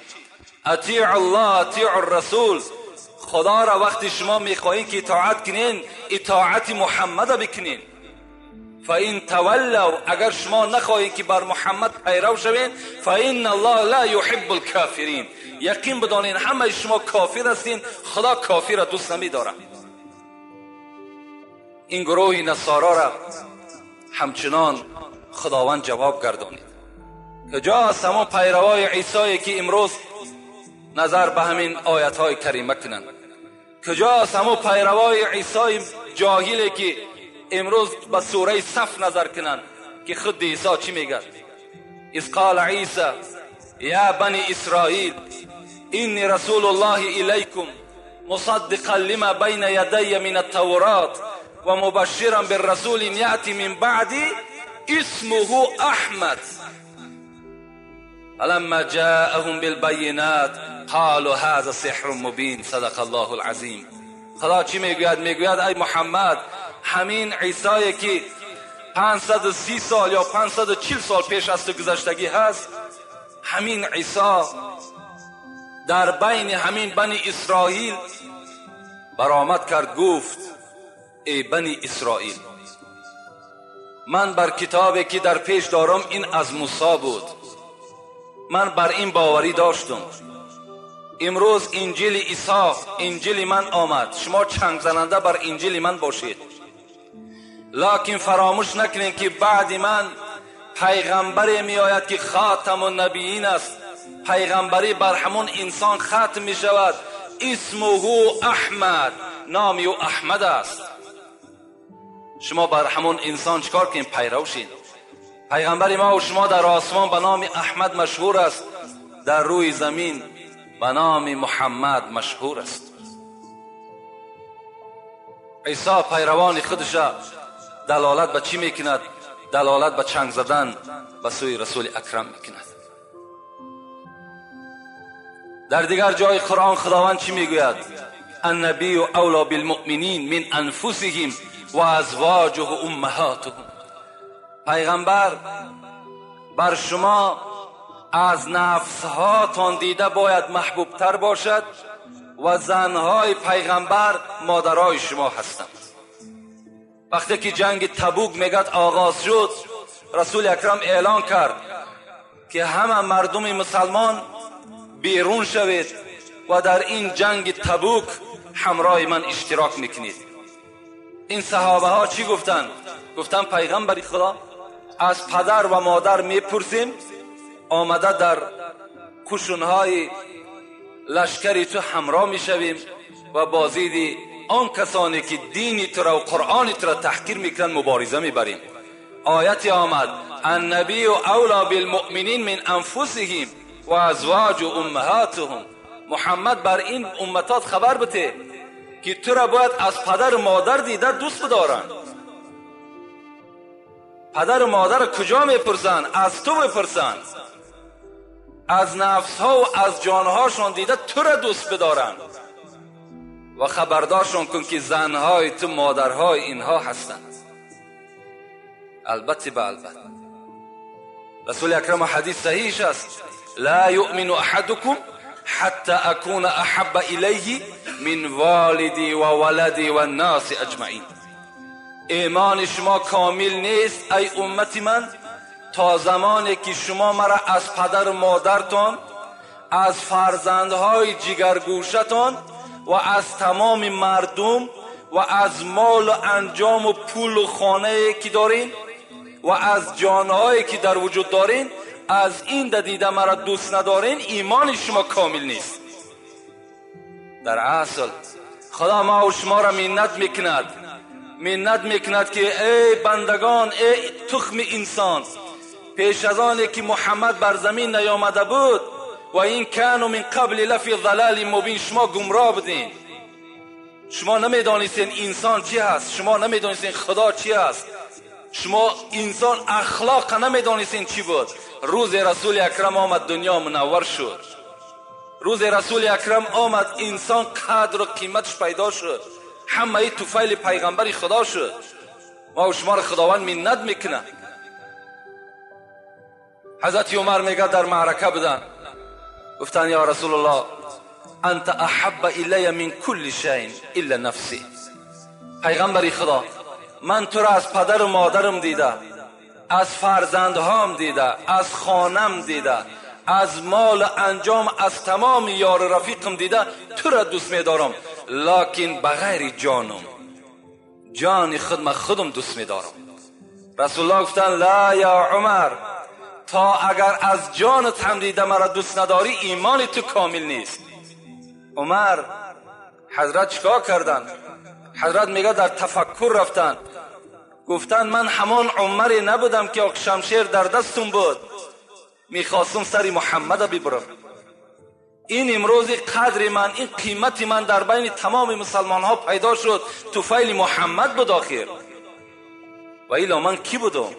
اطیع الله اطیع الرسول، خدا را وقتی شما میخواهید که اطاعت کنین، اطاعت محمد بکنین. فإن تولوا، اگر شما نخواهید که بر محمد پیرو شوین، فإن الله لا يحب الكافرین، یقین بدانین همه شما کافر هستین، خدا کافر را دوست نمیدارد. این گروه نصارا را همچنان خداوند جواب گردانید. کجاست همان پیروای عیسی که امروز نظر به همین آیت های کریمه کنند؟ کجاست همون پیروای عیسی جاهلی که امروز به سوره صف نظر کنند که خود عیسی چی میگه؟ اذ قال عیسی یا بنی اسرائیل انی رسول الله الیکم مصدقا لما بین یدی من التورات و مبشرا بالرسول یأتی من بعدی اسمه احمد فلما جاءهم بالبینات قالوا هذا سحر مبین صدق الله العظیم. خدا چی میگوید؟ میگوید ای محمد، همین عیسی که 530 سال یا 540 سال پیش از تو گذشتگی هست، همین عیسی در بین همین بنی اسرائیل برآمد کرد، گفت ای بنی اسرائیل، من بر کتابی که در پیش دارم این از موسی بود، من بر این باوری داشتم، امروز انجیل عیسی انجیل من آمد، شما چنگ زننده بر انجیل من باشید، لکن فراموش نکنید که بعد من پیغمبری می آید که خاتم النبیین است، پیغمبری بر همون انسان ختم می شود، اسمه احمد، نام او احمد است. شما بر همون انسان چکار کنید؟ پیرو شید. پیغمبر ما و شما در آسمان به نام احمد مشهور است، در روی زمین به نام محمد مشهور است. عیسی پیروان خودش دلالت به چی میکند؟ دلالت به چنگ زدن به سوی رسول اکرم میکند. در دیگر جای قرآن خداوند چی میگوید؟ النبی اولا بالمؤمنین من انفسهم و ازواجه امهاتهم. پیغمبر بر شما از نفس هاتان دیده باید محبوب تر باشد و زنهای پیغمبر مادرای شما هستند. وقتی که جنگ تبوک میگد آغاز شد، رسول اکرم اعلان کرد که همه مردم مسلمان بیرون شوید و در این جنگ تبوک همراه من اشتراک میکنید. این صحابه ها چی گفتن؟ گفتن پیغمبر خدا از پدر و مادر میپرسیم، آمده در قشونهای لشکری تو همراه میشویم و بازید آن کسانی که دینی تو را و قرآن تو را تحقیر میکنن مبارزه میبریم. آیت آمد النبی اولا بالمؤمنین من انفسهم و ازواج امهاتهم. محمد بر این امتات خبر بده که تو را باید از پدر و مادر دیده دوست بدارن. پدر و مادر کجا میپرسن؟ از تو میپرسن. از نفس ها و از جانهاشون دیده تو را دوست بدارن و خبردارشون کن که زنهای تو مادرهای اینها هستند. البته به البته رسول اکرم حدیث صحیح است، لا یؤمن احدکم حتی اکون احب الیه من والدی و ولدی و الناس اجمعین. ایمان شما کامل نیست ای امت من تا زمانی که شما مرا از پدر و مادرتان، از فرزندهای جگرگوشتان و از تمام مردم و از مال و انجام و پول و خانه که دارین و از جانهایی که در وجود دارین، از این دیده مرا دوست ندارین، ایمان شما کامل نیست. در اصل خدا ما و شما را منت میکند، منت میکند که ای بندگان، ای تخم انسان، پیش از آن که محمد بر زمین نیامده بود و این کانوا من قبل لفی ضلال مبین، شما گمراه بودین، شما نمیدانستین انسان چی هست، شما نمیدانستین خدا چی هست، شما انسان اخلاق نمیدانستین چی بود. روز رسول اکرم آمد، دنیا منور شد. روز رسول اکرم آمد، انسان قدر و قیمتش پیدا شد، همه توفیل پیغمبر خدا شد. ما و شما را خداوند منت میکنه. حضرت عمر میگه در معرکه بودن، گفتن یا رسول الله انت احب الی من کل شیء الا نفسی. پیغمبر خدا من تو را از پدر و مادرم دیده، از فرزندهام دیده، از خانم دیده، از مال انجام، از تمام یار رفیقم دیده، تو را دوست میدارم، لکن بغیر جانم، جان خود من خودم دوست میدارم. رسول الله گفتن لا یا عمر، تا اگر از جانت هم دیده مرا دوست نداری ایمان تو کامل نیست. عمر حضرت چیکار کردن؟ حضرت میگه در تفکر رفتن، گفتن من همان عمری نبودم که شمشیر در دستم بود، میخواستم سر محمد ببرم. این امروز قدر من، این قیمت من در بین تمام مسلمان ها پیدا شد، توفیل محمد بود آخر. و ایلا من کی بودم؟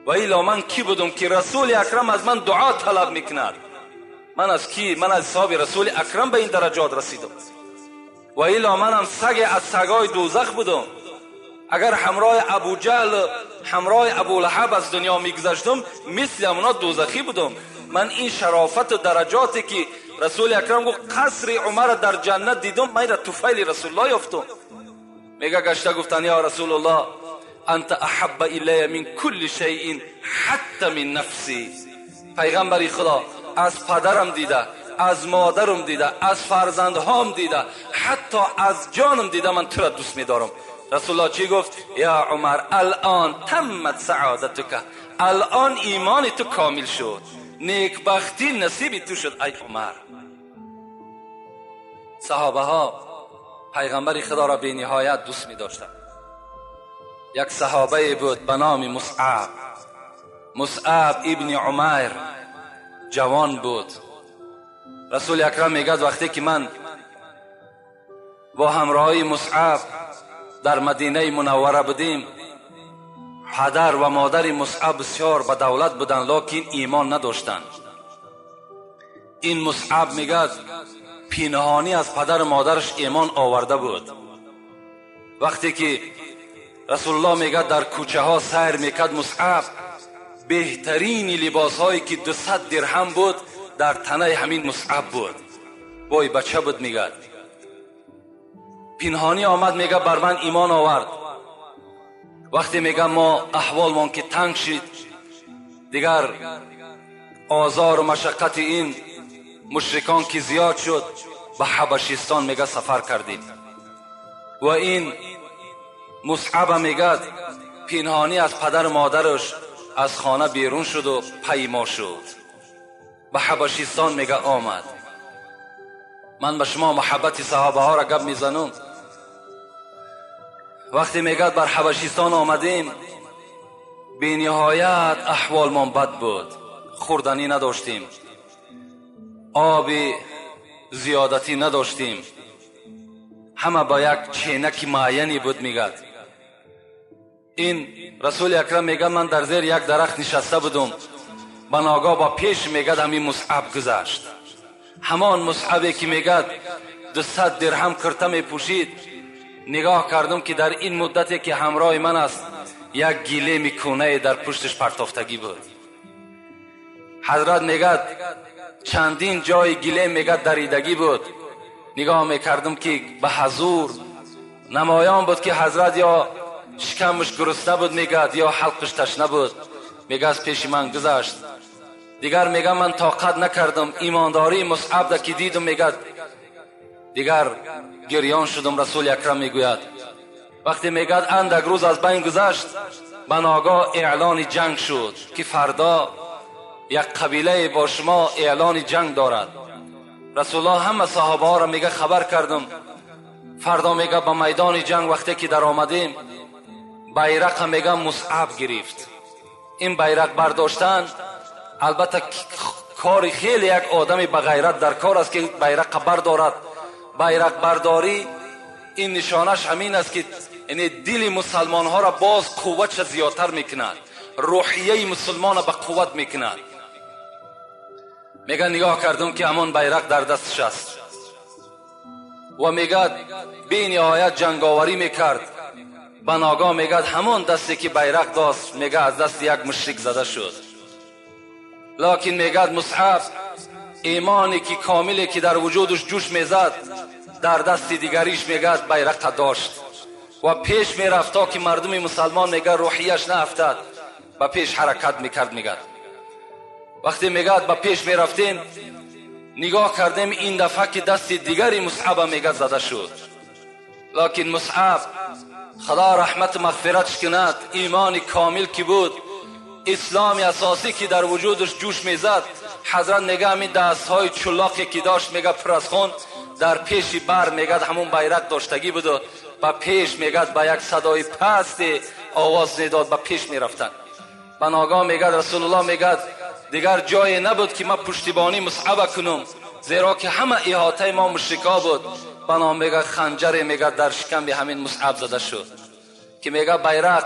و ایلا من کی بودم که رسول اکرم از من دعا طلب میکند؟ من از کی؟ من از صحاب رسول اکرم به این درجات رسیدم. و ایلا منم سگ از سگای دوزخ بودم. اگر همراه ابو جهل، همراه ابو لهب از دنیا میگذشتم، مثل اونا دوزخی بودم. من این شرافت و درجاتی که رسول اکرم گفت قصر عمر در جنت دیدم، من را توفیل رسول الله یافتم. میگه گشته گفتن یا رسول الله انت احب الی من کل شیء حتی من نفسی. پیغمبر خدا از پدرم دیده، از مادرم دیده، از فرزندهام دیده، حتی از جانم دیده، من تو را دوست میدارم. رسول الله چی گفت؟ یا عمر الان تمت سعادتک، الان ایمان تو کامل شد، نیکبختی نصیب تو شد ای عمر. صحابه ها پیغمبر خدا را به نهایت دوست می داشتند. یک صحابه بود به نام مصعب، مصعب ابن عمیر، جوان بود. رسول اکرم میگه وقتی که من با همراهی مصعب در مدینه منوره بودیم، پدر و مادر مصعب بسیار به دولت بودند، لکن ایمان نداشتند. این مصعب میگه پینهانی از پدر و مادرش ایمان آورده بود. وقتی که رسول الله میگه در کوچه ها سیر میکرد، مصعب بهترین لباس هایی که 200 درهم بود در تنه همین مصعب بود. وای بچه بود میگه. پنهانی آمد میگه بر من ایمان آورد. وقتی میگه ما احوالمان که تنگ شد، دیگر آزار و مشقت این مشرکان که زیاد شد، به حبشستان میگه سفر کردیم. و این مصعب میگه پنهانی از پدر و مادرش از خانه بیرون شد و پیما شد، به حبشستان میگه آمد. من به شما محبت صحابه ها را گپ میزنم. وقتی میگه بر حبشستان آمدیم، بی نهایت احوالمان بد بود، خوردنی نداشتیم، آب زیادتی نداشتیم، همه با یک چینک معینی بود. میگه این رسول اکرم میگه من در زیر یک درخت نشسته بودم، به ناگاه با پیش میگه همین مصعب گذشت. همان مصعبی که میگه 200 درهم کرته میپوشید. نگاه کردم که در این مدتی که همراه من است یک گیله میکونه در پشتش پرتافتگی بود. حضرت میگه چندین جای گیله میگه دریدگی بود. نگاه میکردم که به حضور نمایان بود که حضرت یا شکمش گرسنه بود میگه یا حلقش تشنه بود. میگه از پیش من گذشت. دیگر میگه من طاقت نکردم، ایمانداری مصعب ده که دیدم میگه دیگر گریان شدم. رسول اکرم میگوید وقتی میگه اندک روز از بین گذشت، به ناگاه اعلان جنگ شد که فردا یک قبیله با شما اعلان جنگ دارد. رسول الله همه صحابه ها را میگه خبر کردم، فردا میگه به میدان جنگ وقتی که در آمدیم، بیرق میگه مصعب گرفت. این بیرق برداشتن البته کار خیلی یک آدمی به غیرت در کار است که بیرق بردارد. بیرق برداری این نشانش همین است که یعنی دل مسلمان ها را باز قوتش زیادتر میکند، روحیه مسلمان را به قوت میکند. میگه نگاه کردم که همان بیرق در دستش است و میگه بی نهایت جنگاوری میکرد. به ناگاه میگه همان دستی که بیرق داشت میگه از دست یک مشرک زده شد. لکن میگه مصعب ایمانی که کاملی که در وجودش جوش میزد در دست دیگریش میگه بیرق داشت و پیش میرفت تا که مردم مسلمان میگه روحیش نه افتد، به پیش حرکت میکرد. میگه وقتی میگه به پیش میرفتیم، نگاه کردیم این دفعه که دست دیگری مصعب میگه زده شد. لکن مصعب خدا رحمت مغفرتش کند، ایمان کامل که بود، اسلام اساسی که در وجودش جوش میزد، حضرت میگه همین دست های چلاقی که داشت میگه پر از خون در پیش بر میگه همون بیرق داشتگی بود و به پیش میگه با یک صدای پست آواز میداد، به پیش میرفتن. به ناگاه میگه رسول الله میگه دیگر جای نبود که ما پشتیبانی مصعب کنم، زیرا که همه احاطه ما مشرکا بود. بنا میگه خنجر میگه در شکم همین مصعب زده شد که میگه بیرق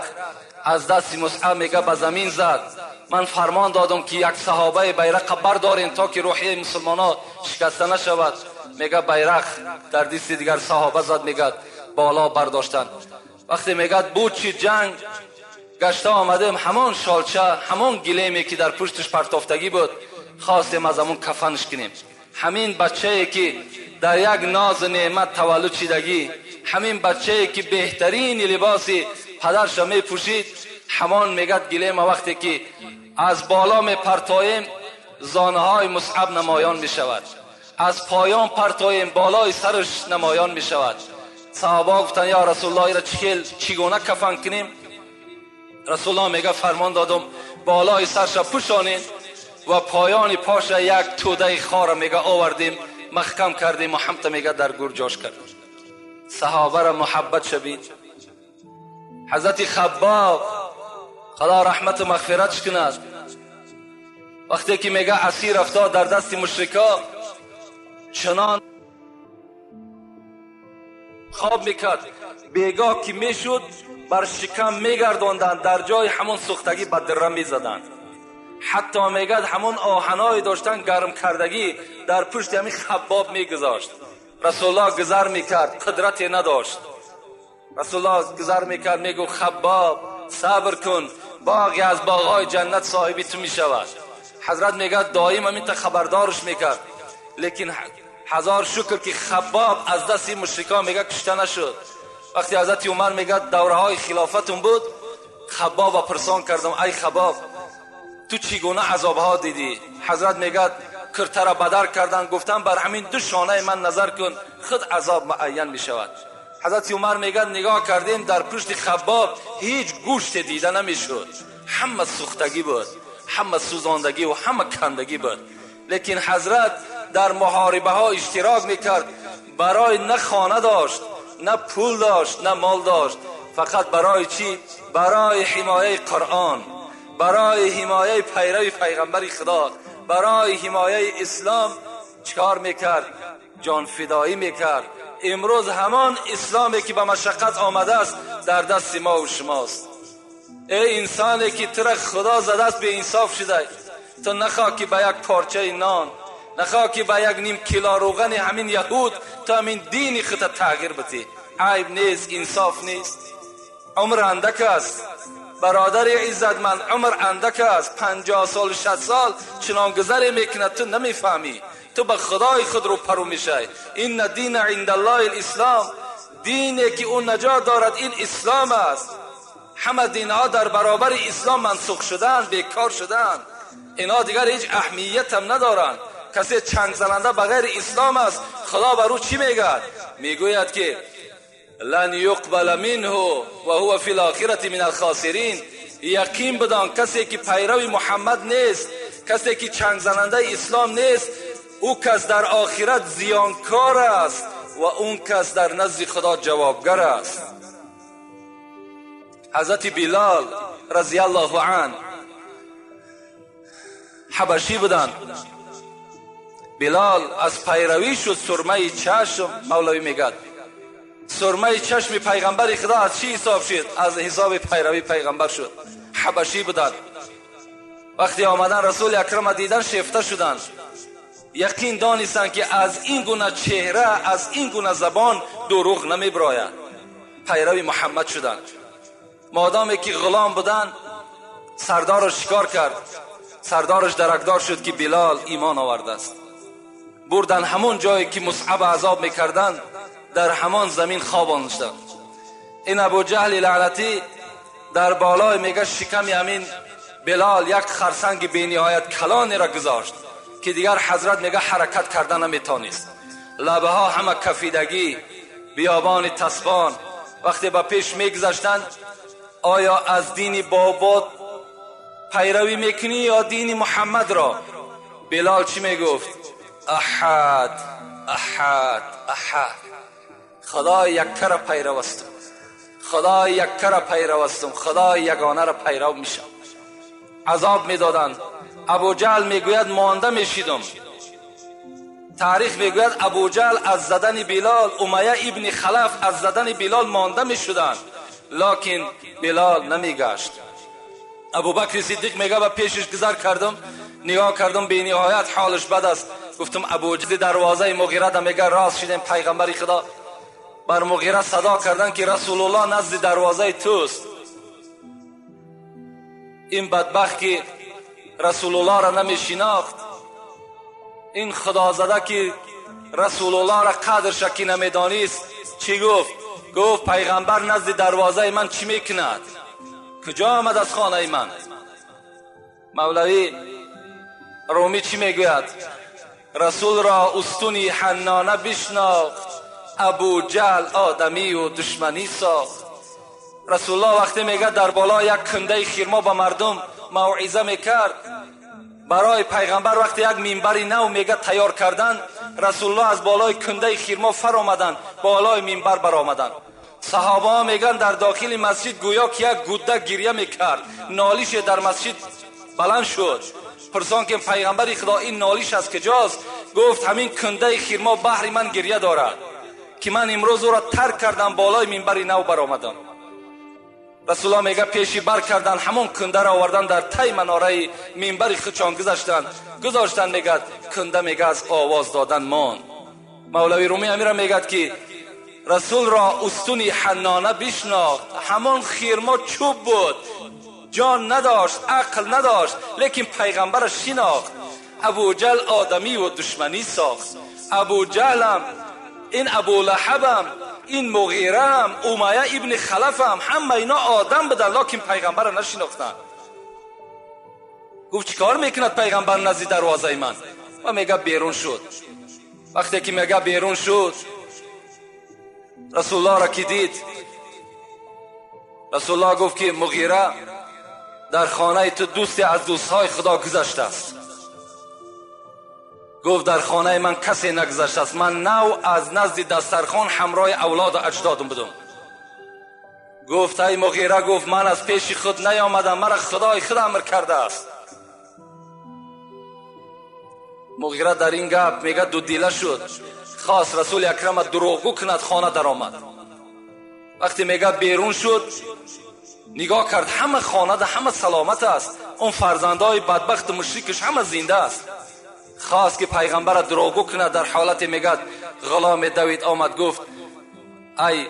از دست مصعب میگه به زمین زد. من فرمان دادم که یک صحابه بیرق بردارین تا که روحیه مسلمان ها شکسته نشود. میگه بیرق در دست دیگر صحابه زد، میگه بالا برداشتن. وقتی میگه بود چی جنگ گشته آمدیم، همان شالچه همان گلیمی که در پشتش پرتافتگی بود خواستیم از همون کفنش کنیم. همین بچه که در یک ناز نعمت تولد شدگی، همین بچه که بهترین لباسی پدرش می پوشید، همان میگه گلیم وقتی که از بالا می پرتاییم زانه های مصعب نمایان می شود، از پایان پرتاییم بالای سرش نمایان می شود. صحابه گفتن یا رسول الله را چگونه کفن کنیم؟ رسول الله میگه فرمان دادم بالای سرش پوشانین و پایان پاش یک توده خار میگه آوردیم محکم کردیم و همت میگه در گور جاش کردیم. صحابه را محبت شبید. حضرت خباب خدا رحمت و مغفرتش کند، وقتی که میگه اسیر افتاد در دست مشرکا، چنان خواب میکرد، بیگاه که میشد بر شکم میگرداندند، در جای همون سوختگی به دره میزدند. حتی میگد همون آهنای داشتن گرم کردگی در پشت همین خباب میگذاشت. رسول الله گذر میکرد، قدرتی نداشت. رسول الله گذر میکرد، میگو خباب صبر کن، باغی از باغهای جنت صاحبی تو میشود. حضرت میگه دائم همین تا خبردارش میکرد، لیکن هزار شکر که خباب از دست مشرکان میگه کشته نشد. وقتی حضرت عمر میگه دوره های خلافتون بود، خباب پرسان کردم ای خباب تو چگونه عذاب ها دیدی؟ حضرت میگه کرته را بدر کردن، گفتن بر همین دو شانه من نظر کن، خود عذاب معین میشود. حضرت عمر میگه نگاه کردیم در پشت خباب هیچ گوشت دیده نمیشد، همه سوختگی بود، همه سوزاندگی و همه کندگی بود. لیکن حضرت در محاربه ها اشتراک میکرد، برای نه خانه داشت، نه پول داشت، نه مال داشت، فقط برای چی؟ برای حمایه قرآن، برای حمایه پیرو پیغمبر خدا، برای حمایه اسلام چکار میکرد؟ جان فدایی میکرد. امروز همان اسلامی که به مشقت آمده است در دست ما و شماست. ای انسانی که تو را خدا زده است به انصاف شده، تو نخواه که به یک پارچه نان، نخواه که به یک نیم کیلو روغن همین یهود تو همین دین خود تغییر بتی. عیب نیست، انصاف نیست. عمر اندک است برادر عزتمند، عمر اندک است. 50 سال 60 سال چنان گذری میکند تو نمیفهمی، تو به خدای خود رو پرو میشی. این دین عند الله الاسلام، دینی که اون نجات دارد این اسلام است. همه دینها در برابر اسلام منسوخ شدن، بیکار شدن، اینا دیگر هیچ اهمیت هم ندارند. کسی چنگ زننده بغیر اسلام است، خدا بر او چی میگه؟ میگوید که لن یقبل منه و هو فی الاخرة من الخاسرین. یقین بدان کسی که پیرو محمد نیست، کسی که چنگ زننده اسلام نیست، او کس در آخرت زیانکار است و اون کس در نزد خدا جوابگر است. حضرت بلال رضی الله عنه حبشی بودند. بلال از پیروی شد سرمه چشم. مولوی میگد سرمه چشم پیغمبر خدا از چی حساب شد؟ از حساب پیروی پیغمبر شد. حبشی بودند. وقتی آمدن رسول اکرم دیدن شیفته شدند، یقین دانستند که از این گونه چهره، از این گونه زبان دروغ نمیبراید. پیروی محمد شدند. مادامی که غلام بودند سردارش شکار کرد، سردارش درکدار شد که بلال ایمان آورده است. بردن همون جایی که مصعب عذاب میکردند، در همان زمین خواباندند. این ابو جهل لعنتی در بالای میگه شکم همین بلال یک خرسنگ بی نهایت کلانی را گذاشت که دیگر حضرت میگه حرکت کردن نمیتونست. لبه ها همه کفیدگی، بیابان تسبان. وقتی به پیش میگذشتند، آیا از دین بابات پیروی میکنی یا دین محمد را؟ بلال چی میگفت؟ احد احد احد. خدای یکه را پیرو هستم، خدای یکه را پیرو هستم، خدای یگانه را پیرو میشم. عذاب میدادند. ابو جهل میگوید مانده میشیدم. تاریخ میگوید ابو جهل از زدن بلال، امیه ابن خلف از زدن بلال مانده میشدند، لکن بلال نمیگشت. ابوبکر صدیق میگه به پیشش گذر کردم، نگاه کردم بی نهایت حالش بد است. گفتم ابو جهل دروازه مغیره میگه راست شدیم پیغمبر خدا. بر مغیره صدا کردن که رسول الله نزد دروازه توست. این بدبخت که رسول الله را نمیشناخت، این خدا زده که رسول الله را قدرش که نمیدانست، چی گفت؟ گفت پیغمبر نزد دروازه من چی میکند؟ کجا آمد از خانه من؟ مولوی رومی چی میگوید؟ رسول را استونی حنانه بشناخت، ابو جهل آدمی و دشمنی ساخت. رسول الله وقتی میگه در بالا یک کنده خرما به مردم موعظه میکرد، برای پیغمبر وقتی یک منبر نو میگه تیار کردن، رسول الله از بالای کنده خرما فر آمدن، بالای منبر برآمدن. صحابه ها میگن در داخل مسجد گویا که یک گوده گریه میکرد، نالیش در مسجد بلند شد. پرسان که پیغمبر خدا این نالیش از کجاست؟ گفت همین کنده خرما بحر من گریه دارد که من امروز او را ترک کردم، بالای منبر نو برآمدم. رسول الله میگه پیشی بر کردن، همون کنده را آوردن در تای مناره منبر خودشان گذاشتن. میگه کنده میگه از آواز دادن مان. مولوی رومی امیر میگه که رسول را استونی حنانه بشناخت، همان خیرما چوب بود، جان نداشت، عقل نداشت، لیکن پیغمبر شناخت. ابو جهل آدمی و دشمنی ساخت. ابو جهلم، این ابو لهبم، این مغیره هم، امیه ابن خلف هم، همه اینا آدم بودن، لکن پیغمبر را نشناختن. گفت چیکار میکند پیغمبر نزد دروازه من؟ و میگه بیرون شد. وقتی که میگه بیرون شد، رسول الله را که دید، رسول الله گفت که مغیره در خانه تو دوستی از دوستهای خدا گذشته است. گفت در خانه من کسی نگذشته است، من نو از نزد دسترخوان همراه اولاد و اجدادم بودم. گفت ای مغیره، گفت من از پیش خود نیامدم، مرا خدای خود امر کرده است. مغیره در این گپ میگه دو دیله شد، خواست رسول اکرم دروغگو کند، خانه در آمد. وقتی میگه بیرون شد، نگاه کرد همه خانه ده همه سلامت است، اون فرزندای بدبخت مشرکش همه زنده است. خواست که پیغمبر دروغگو کند، در حالت میگه غلام دوید آمد، گفت ای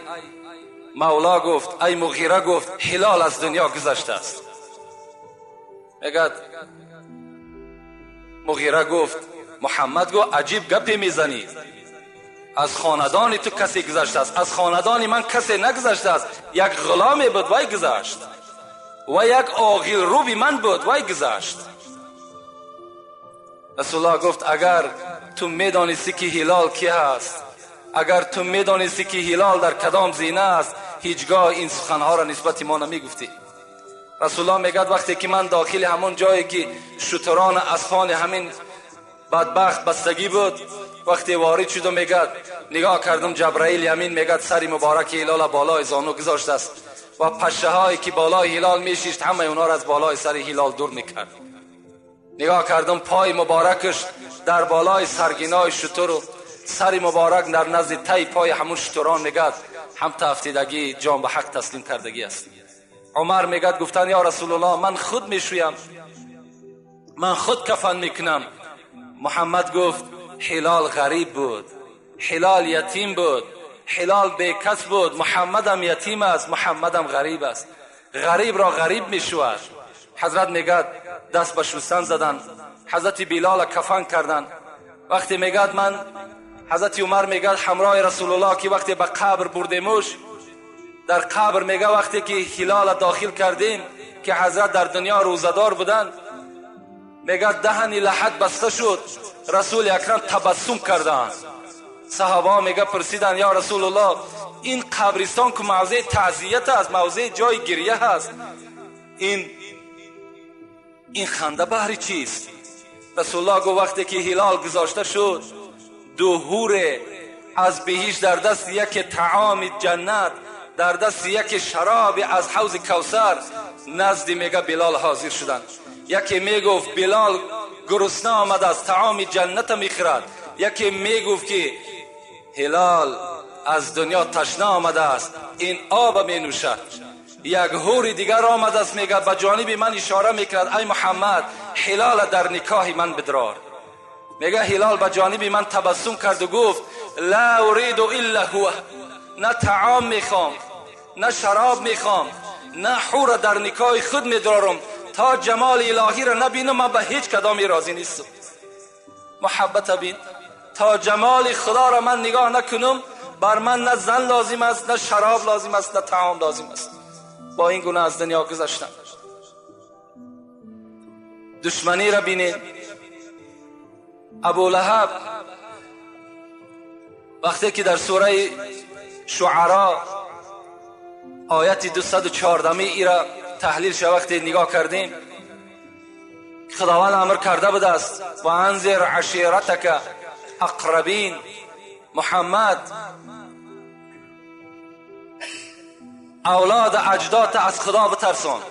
مولا، گفت ای مغیره، گفت هلال از دنیا گذشته است. میگه مغیره گفت محمد گفت عجیب گپی میزنی، از خاندان تو کسی گذشته است، از خاندان من کسی نگذشته است، یک غلامی بود وای گذشت و یک آغیل روبی من بود وای گذشت. رسول الله گفت اگر تو میدانستی که هلال کی هست، اگر تو میدانستی که هلال در کدام زینه است، هیچگاه این سخنها را نسبت ما نمیگفتی. رسول الله میگد وقتی که من داخل همون جایی که شتران اسپان همین بدبخت بستگی بود، وقتی وارد شدم میگد نگاه کردم جبرائیل یمین میگد سری مبارک هلال بالای زانو گذاشته است و پشه هایی که بالای هلال میشیشت همه اونا را از بالای سر هلال دور میکرد. نگاه کردم پای مبارکش در بالای سرگینای شتر و سر مبارک در نزد تای پای همون شتران میگد هم تافتیدگی جان به حق تسلیم کردگی است. عمر میگد گفتن یا رسول الله من خود میشویم، من خود کفن میکنم. محمد گفت هلال غریب بود، هلال یتیم بود، هلال بیکس بود، محمدم یتیم است، محمدم غریب است، غریب را غریب میشود. حضرت میگد دست به شستن زدن، حضرت بلال کفن کردن. وقتی میگد من حضرت عمر میگد همراه رسول الله که وقتی به قبر بردیمش، در قبر میگه وقتی که هلال داخل کردیم که حضرت در دنیا روزدار بودن، میگه دهن لحد بسته شد، رسول اکرم تبسم کردند. صحابه میگه پرسیدن یا رسول الله این قبرستان که موضع تعزیت است، موضع جای گریه هست، این خنده بهر چیست؟ رسول الله گفت وقتی که هلال گذاشته شد، دو حور از بهشت در دست یک طعام جنت، در دست یک شراب از حوض کوثر نزد میگه بلال حاضر شدند. یکی میگفت بلال گرسنه آمد از طعام جنت میخورد، یکی میگفت که هلال از دنیا تشنه آمده است، این آب می نوشد. یک حور دیگر آمده است میگه به جانب من اشاره میکرد ای محمد هلال در نکاح من بدرار. میگه هلال به جانب من تبسم کرد و گفت لا اريد الا هو، نه طعام میخوام، نه شراب میخوام، نه حور در نکاح خود میدارم، تا جمال الهی را نبینم من به هیچ کدامی راضی نیستم. محبت بین، تا جمال خدا را من نگاه نکنم بر من نه زن لازم است، نه شراب لازم است، نه طعام لازم است. با این گونه از دنیا گذشتم. دشمنی را بینید. ابو لهب وقتی که در سوره شعرا آیت 214 ای را تحلیل شد، وقتی نگاه کردیم خداوند امر کرده بوده است و انذر عشیرتک اقربین، محمد اولاد اجداد از خدا بترسان.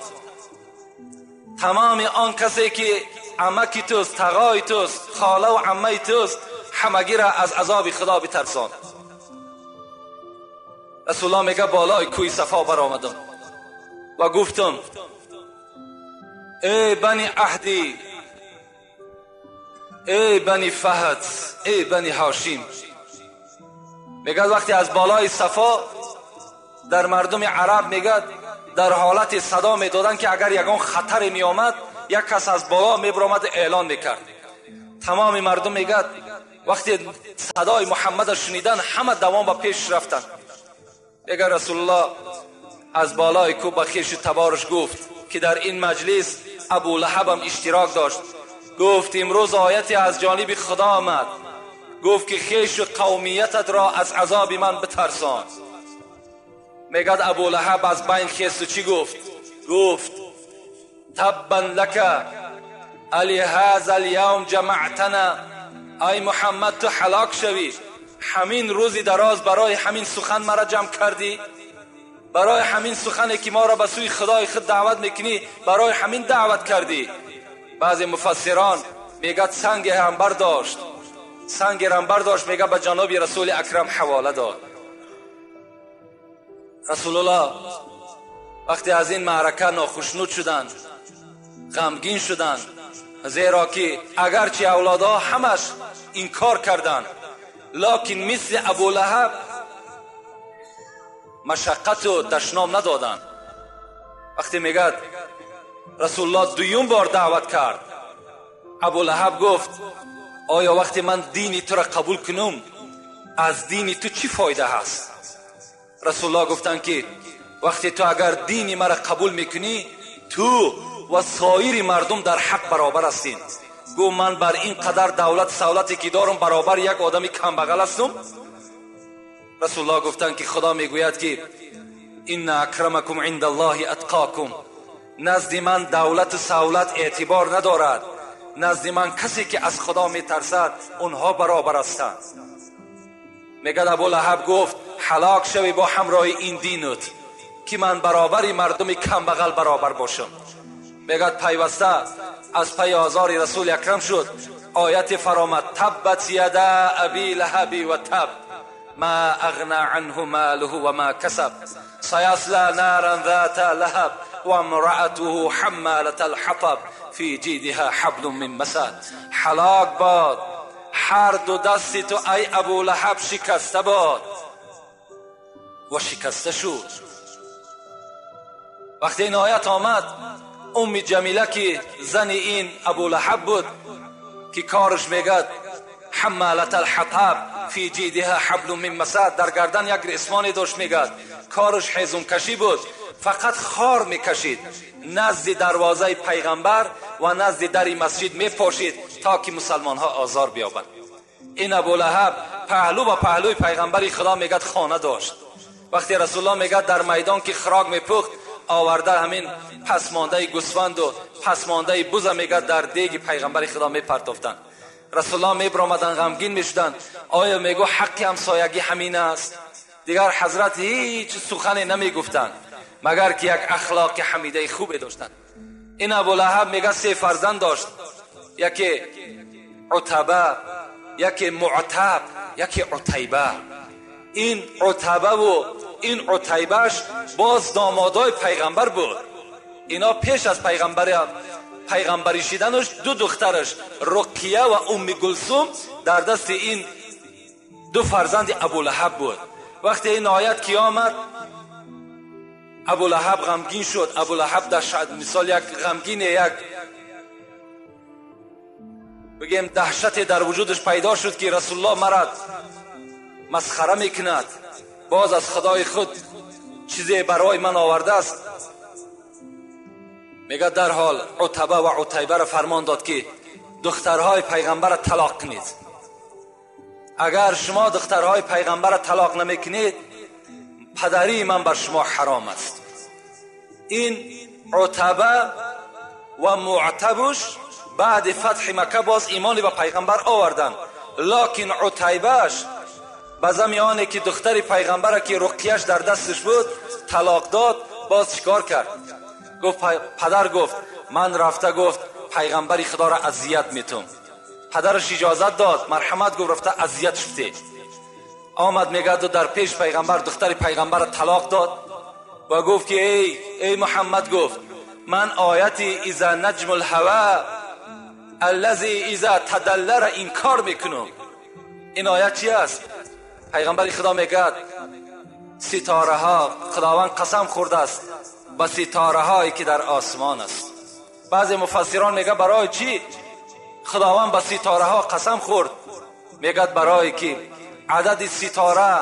تمام آن کسی که عمکی توست، تغای توست، خاله و عمه توست، همگی را از عذاب خدا بترسان. رسول الله میگه بالای کوی صفا برآمدم و گفتم ای بنی عهدی، ای بنی فهد، ای بنی هاشم. میگه وقتی از بالای صفا در مردم عرب میگه дар ҳолати садо медоданд ки агар ягон хатаре меомад, як кас аз боло мебаромад, эълон мекард. Тамоми мардум мегӯяд вақте садои Муҳаммадро шуниданд, ҳама давом ба пеш рафтанд. Мегӯяд Расулуллоҳ аз болои кӯҳ ба хешу табораш гуфт ки дар ин маҷлис Абу Лаҳабам иштирок дошт. Гуфт имрӯз ояте аз ҷониби Худо омад. Гуфт ки хешу қавмиятат ро аз азоби ман битарсон. Мегӯяд Абу Лаҳаб аз байн хесту чӣ гуфт? Гуфт таббан лака али ҳаза аляавм ҷамаътана. Ай Муҳаммад, ту ҳалок шавӣ, ҳамин рӯзи дароз барои ҳамин сухан мара ҷамъ кардӣ, барои ҳамин сухане ки моро ба сӯи Худои худ даъват мекунӣ, барои ҳамин даъват кардӣ. Баъзе муфассирон мегӯяд санге ҳам бардошт, санге ҳам бардошт, мегӯяд ба ҷаноби Расули Акрам ҳавола дод. Расулуллоҳ вақте аз ин маърака нохушнуд шуданд, ғамгин шуданд, зеро ки агарчи авлодҳо ҳамаш инкор карданд, локин мисли Абу Лаҳаб машаққату дашном надоданд. Вақте мегӯяд Расулуллоҳ дуюм бор даъват кард, Абу Лаҳаб гуфт оё вақте ман дини туро қабул кунам, аз дини ту чӣ фоида ҳаст? Расулуллоҳ гуфтанд ки вақте ту агар дини маро қабул мекунӣ, ту ва соири мардум дар ҳақ баробар ҳастед. Гуфт ман бар ин қадар давлат савлате ки дорам баробар як одами камбағал ҳастам? Расулуллоҳ гуфтанд ки Худо мегӯяд ки инна акрамакум индаллоҳи атқокум. Назди ман давлату савлат эътибор надорад, назди ман касе ки аз Худо метарсад, онҳо баробар ҳастанд. Мегӯяд Абу Лаҳаб гуфт ҳалок шавӣ бо ҳамроҳи ин динут ки ман баробари мардуми камбағал баробар бошам. Мегӯяд пайваста аз пайи озори Расули Акрам шуд. Ояти фаромад таббат яда аби лаҳаби ва таб ма ағна анҳу малуҳу ва ма касаб саясла наран зата лаҳаб ва имраатуҳу ҳаммалата алҳатаб фи ҷидиҳа ҳаблун мин масад. Ҳалок бод ҳар ду дасти ту ай Абу Лаҳаб, шикаста бод. Ва шикаста шуд. Вақте ин оят омад, Умми Ҷамила ки зани ин Абу Лаҳаб буд, ки кораш мегӯяд ҳаммалата алҳатаб фи ҷидиҳа ҳаблун мин масад, дар гардан як ресмоне дошт, мегӯяд кораш ҳезумкашӣ буд, фақат хор мекашид, назди дарвозаи пайғамбар ва назди дари масҷид мепошид то ки мусалмонҳо озор биёбанд. Ин Абу Лаҳаб паҳлӯ ба паҳлӯи пайғамбари Худо мегӯяд хона дошт. Вақте Расулуллоҳ мегӯяд дар майдон ки хӯрок мепухт, оварда ҳамин пасмондаи гӯсфанду пасмондаи буза мегӯяд дар деги пайғамбари Худо мепартофтанд. Расулуллоҳ мебаромаданд, ғамгин мешуданд. Оё мегӯ ҳаққи ҳамсоягӣ ҳамин аст? Дигар ҳазрат ҳеҷ сухане намегуфтанд, магар ки як ахлоқи ҳамидаи хубе доштанд. Ин Абу Лаҳаб мегӯяд се фарзанд дошт, яке Утаба, яке Муътаб, яке Утайба. Ин Утабаву ин Утайбаш боз домодои пайғамбар буд. Ино пеш аз пайғамбарӣ шиданаш ду духтараш Руқия ва Умми Гулсум дар дасти ин ду фарзанди Абу Лаҳаб буд. Вақте ин оят ки омад, Абу Лаҳаб ғамгин шуд. Абу Лаҳаб дар мисол як ғамгине, як бигем даҳшате дар вуҷудаш пайдо шуд ки Расулуллоҳ мара масхара мекунад, боз аз Худои худ чизе барои ман овардааст. Мегӯяд дарҳол Утаба ва Утайбаро фармон дод ки духтарҳои пайғамбарро талоқ кунед. Агар шумо духтарҳои пайғамбарро талоқ намекунед, падарии ман бар шумо ҳаром аст. Ин Утаба ва Муътабуш баъди фатҳи Макка боз имони ба пайғамбар оварданд, локин Утайбаш ба зами оне ки духтари пайғамбара ки Руқияш дар дасташ буд талоқ дод, боз чикор кард? Гуфт падар, гуфт ман рафта, гуфт пайғамбари Худоро азият метум. Падараш иҷозат дод, марҳамат, гуфт рафта азият шуфте. Омад мегӯяд дар пеш пайғамбар духтари пайғамбарро талоқ дод ва гуфт ки эй Муҳаммад, гуфт ман ояти иза наҷму лҳава аллази иза тадаллара инкор мекунам. Ин оят чи аст? Пайғамбари Худо мегӯяд ситораҳо, Худованд қасам хӯрдааст به ستاره هایی که در آسمان است. بعضی مفسران میگه برای چی خداوند به ستاره ها قسم خورد؟ میگه برای که عدد ستاره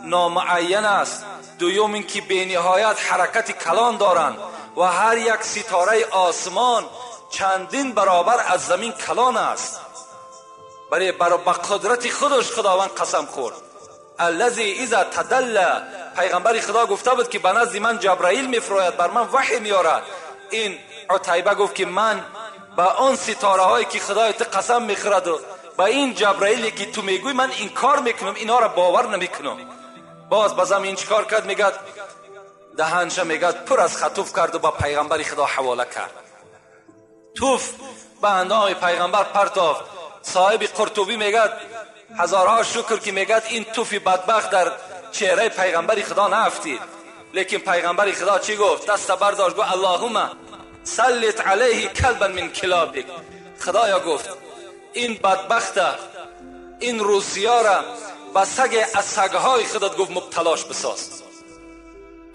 نامعین است، دوم اینکه به نهایت حرکت کلان دارند و هر یک ستاره آسمان چندین برابر از زمین کلان است. برای با قدرت خودش خداوند قسم خورد. الذی اذا تدل، پیغمبر خدا گفته بود که به نزد من جبرائیل میفراید، بر من وحی میارد. این عتیبه گفت که من با آن ستاره هایی که خدای تو قسم میخورد و با این جبرائیلی که تو میگوی من انکار میکنم، اینا را باور نمیکنم. باز بازم این چیکار کرد؟ میگد دهنش میگد پر از خطوف کرد و با پیغمبر خدا حواله کرد. توف به اندام پیغمبر پرتافت. صاحب قرطبی میگد هزارها شکر که میگد این توفی بدبخت در چهره پیغمبر خدا نفتید. لیکن پیغمبر خدا چی گفت؟ دست برداشت گفت اللهم سلط علیه کلبا من کلابک. خدایا گفت این بدبخت، این روسیا را به سگ از سگهای خودت گفت مبتلاش بساز.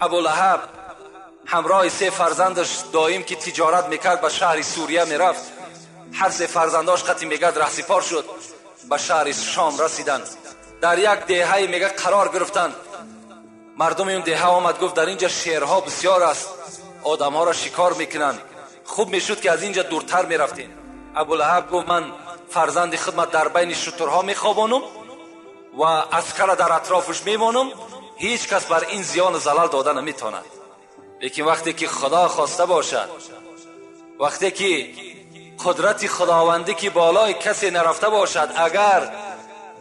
ابولهب همراه سه فرزندش دایم که تجارت میکرد به شهر سوریه میرفت. هر سه فرزنداش قطعی میگد رهسپار شد، به شهر شام رسیدن. در یک دهه میگه قرار گرفتن. مردم اون دهه آمد گفت در اینجا شیرها بسیار است، آدمها را شکار میکنن، خوب میشد که از اینجا دورتر میرفتین. ابولهب گفت من فرزند خدمت در بین شترها میخوابانم و عسکر در اطرافش میمانم، هیچ کس بر این زیان و زلل داده نمیتواند. لیکن وقتی که خدا خواسته باشد، وقتی که قدرت خداوندی که بالای کسی نرفته باشد، اگر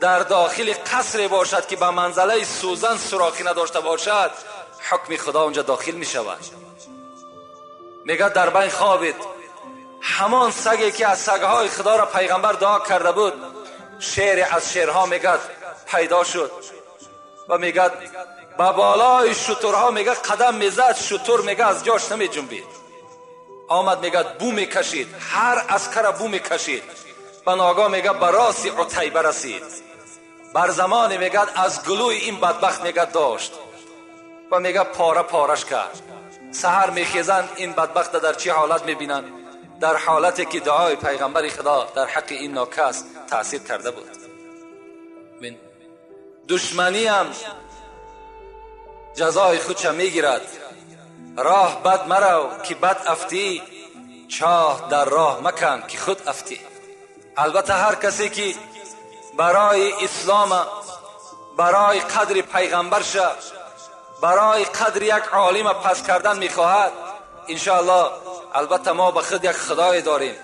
در داخل قصر باشد که به منزله سوزن سوراخی نداشته باشد، حکم خدا اونجا داخل می شود. میگه در بین خوابید، همان سگی که از سگهای خدا را پیغمبر دعا کرده بود، شعر از شعرها میگه پیدا شد و میگه به بالای شترها میگه قدم میزد، شتر میگه از جاش نمی جنبید. آمد میگه بو میکشید، هر عسکر بو میکشید. به ناگاه میگه به راس عتیبه رسید. بر زمان میگه از گلوی این بدبخت میگه داشت و میگه پاره پارش کرد. سحر میخیزند این بدبخت در چه حالت میبینند؟ در حالتی که دعای پیغمبر خدا در حق این ناکس تاثیر کرده بود. من دشمنی هم جزای خودش میگیرد. راه بد مرو که بد افتی، چاه در راه مکن که خود افتی. البته هر کسی که برای اسلام، برای قدر پیغمبر شه، برای قدر یک عالم پس کردن میخواهد، انشاءالله البته ما به خود یک خدای داریم،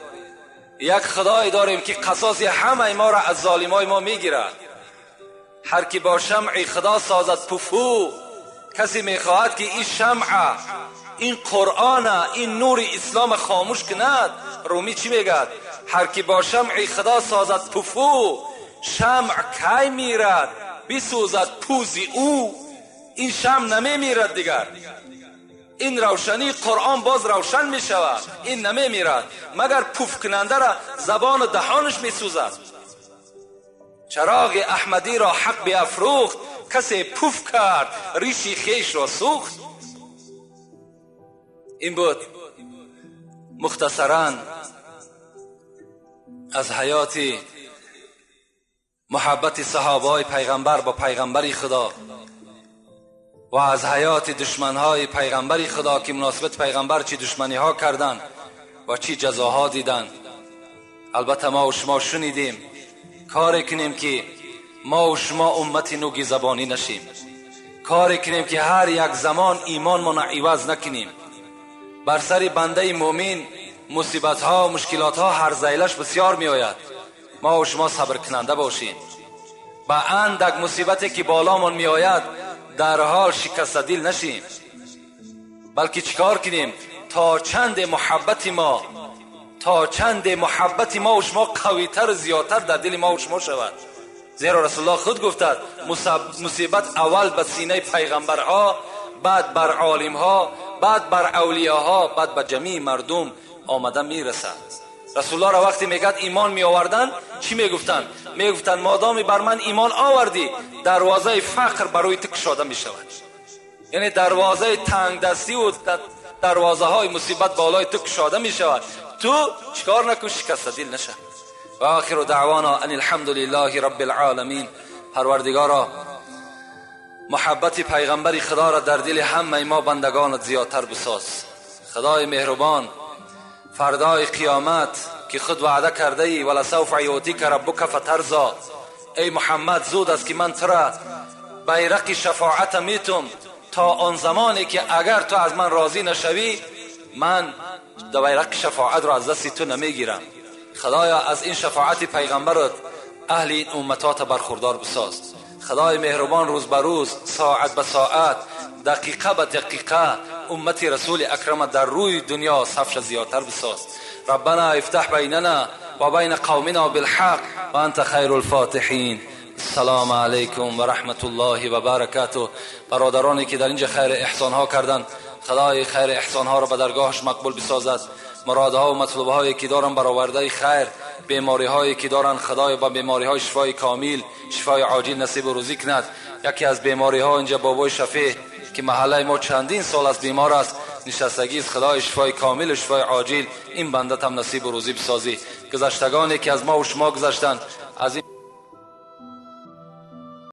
یک خدای داریم که قصاص همه ما را از ظالمای ما میگیرد. هر کی با شمع خدا سازد پفو، کسی میخواهد که این شمع، این قرآن، این نور اسلام خاموش کند. رومی چی میگد؟ هر کی با شمع خدا سازد پفو، شمع کی میرد بسوزد پوزی او. این شمع نمیمیرد دیگر، این روشنی قرآن باز روشن میشود، این نمیمیرد، مگر پوف کننده را زبان و دهانش میسوزد. چراغ احمدی را حق بیافروخت، کسی پوف کرد ریشی خیش را سوخت. این بود مختصرا از حیات محبت صحابه پیغمبر با پیغمبر خدا و از حیات دشمنهای پیغمبر خدا که مناسبت پیغمبر چی دشمنی ها کردن و چی جزاها دیدن. البته ما و شما شنیدیم، کار کنیم که ما و شما امت نوگی زبانی نشیم، کار کنیم که هر یک زمان ایمان ما عوض نکنیم. بر سر بنده مؤمن مصیبت ها و مشکلات ها هر زیلش بسیار می آید. ما و شما صبر کننده باشیم. به اندک مصیبتی که بالامان می آید در حال شکست دل نشیم، بلکه چیکار کنیم؟ تا چند محبت ما، تا چند محبت ما و شما قویتر و زیادتر در دل ما و شما شود. زیرا رسول الله خود گفتد مصیبت اول به سینه پیغمبرها، بعد بر عالمها، بعد بر اولیاها، بعد به جمیع مردم آمده میرسد. رسول الله را وقتی میگد ایمان می آوردن چی میگفتن؟ میگفتن مادامی بر من ایمان آوردی دروازه فقر برای تو کشاده می شود. یعنی دروازه تنگ دستی و دروازه های مصیبت بالای تو کشاده می شود. تو چیکار نکن؟ شکسته دل نشه. و آخر دعوانا ان الحمد لله رب العالمین. پروردگارا، محبت پیغمبر خدا را در دل همه ما بندگانت زیادتر بساز. خدای مهربان، فردای قیامت که خود وعده کرده ای، ولسوف یعطیک ربک فترضی، ای محمد زود است که من تو را بیرق شفاعت میتم تا آن زمانی که اگر تو از من راضی نشوی من بیرق شفاعت را از دست تو نمیگیرم. خدایا از این شفاعت پیغمبرت اهل این امتات برخوردار بساز. خدای مهربان، روز به روز، ساعت به ساعت، دقیقه به دقیقه امت رسول اکرم در روی دنیا صفش زیادتر بساز. ربنا افتح بیننا و بین قومنا بالحق و انت خیر الفاتحین. السلام علیکم و رحمت الله و برکاته. برادرانی که در اینجا خیر احسان ها کردند، خدای خیر احسان ها را به درگاهش مقبول بسازد. مرادها و مطلوب هایی که دارن برآورده خیر، بیماری هایی که دارن خدای با بیماری های شفای کامل، شفای عاجل نصیب و روزی کند. یکی از بیماری ها اینجا بابای شفیع که محله ما چندین سال از بیمار است، نشستگی است، خدای شفای کامل و شفای عاجل این بنده هم نصیب و روزی بسازی. گذشتگانی که از ما و شما گذشتند از این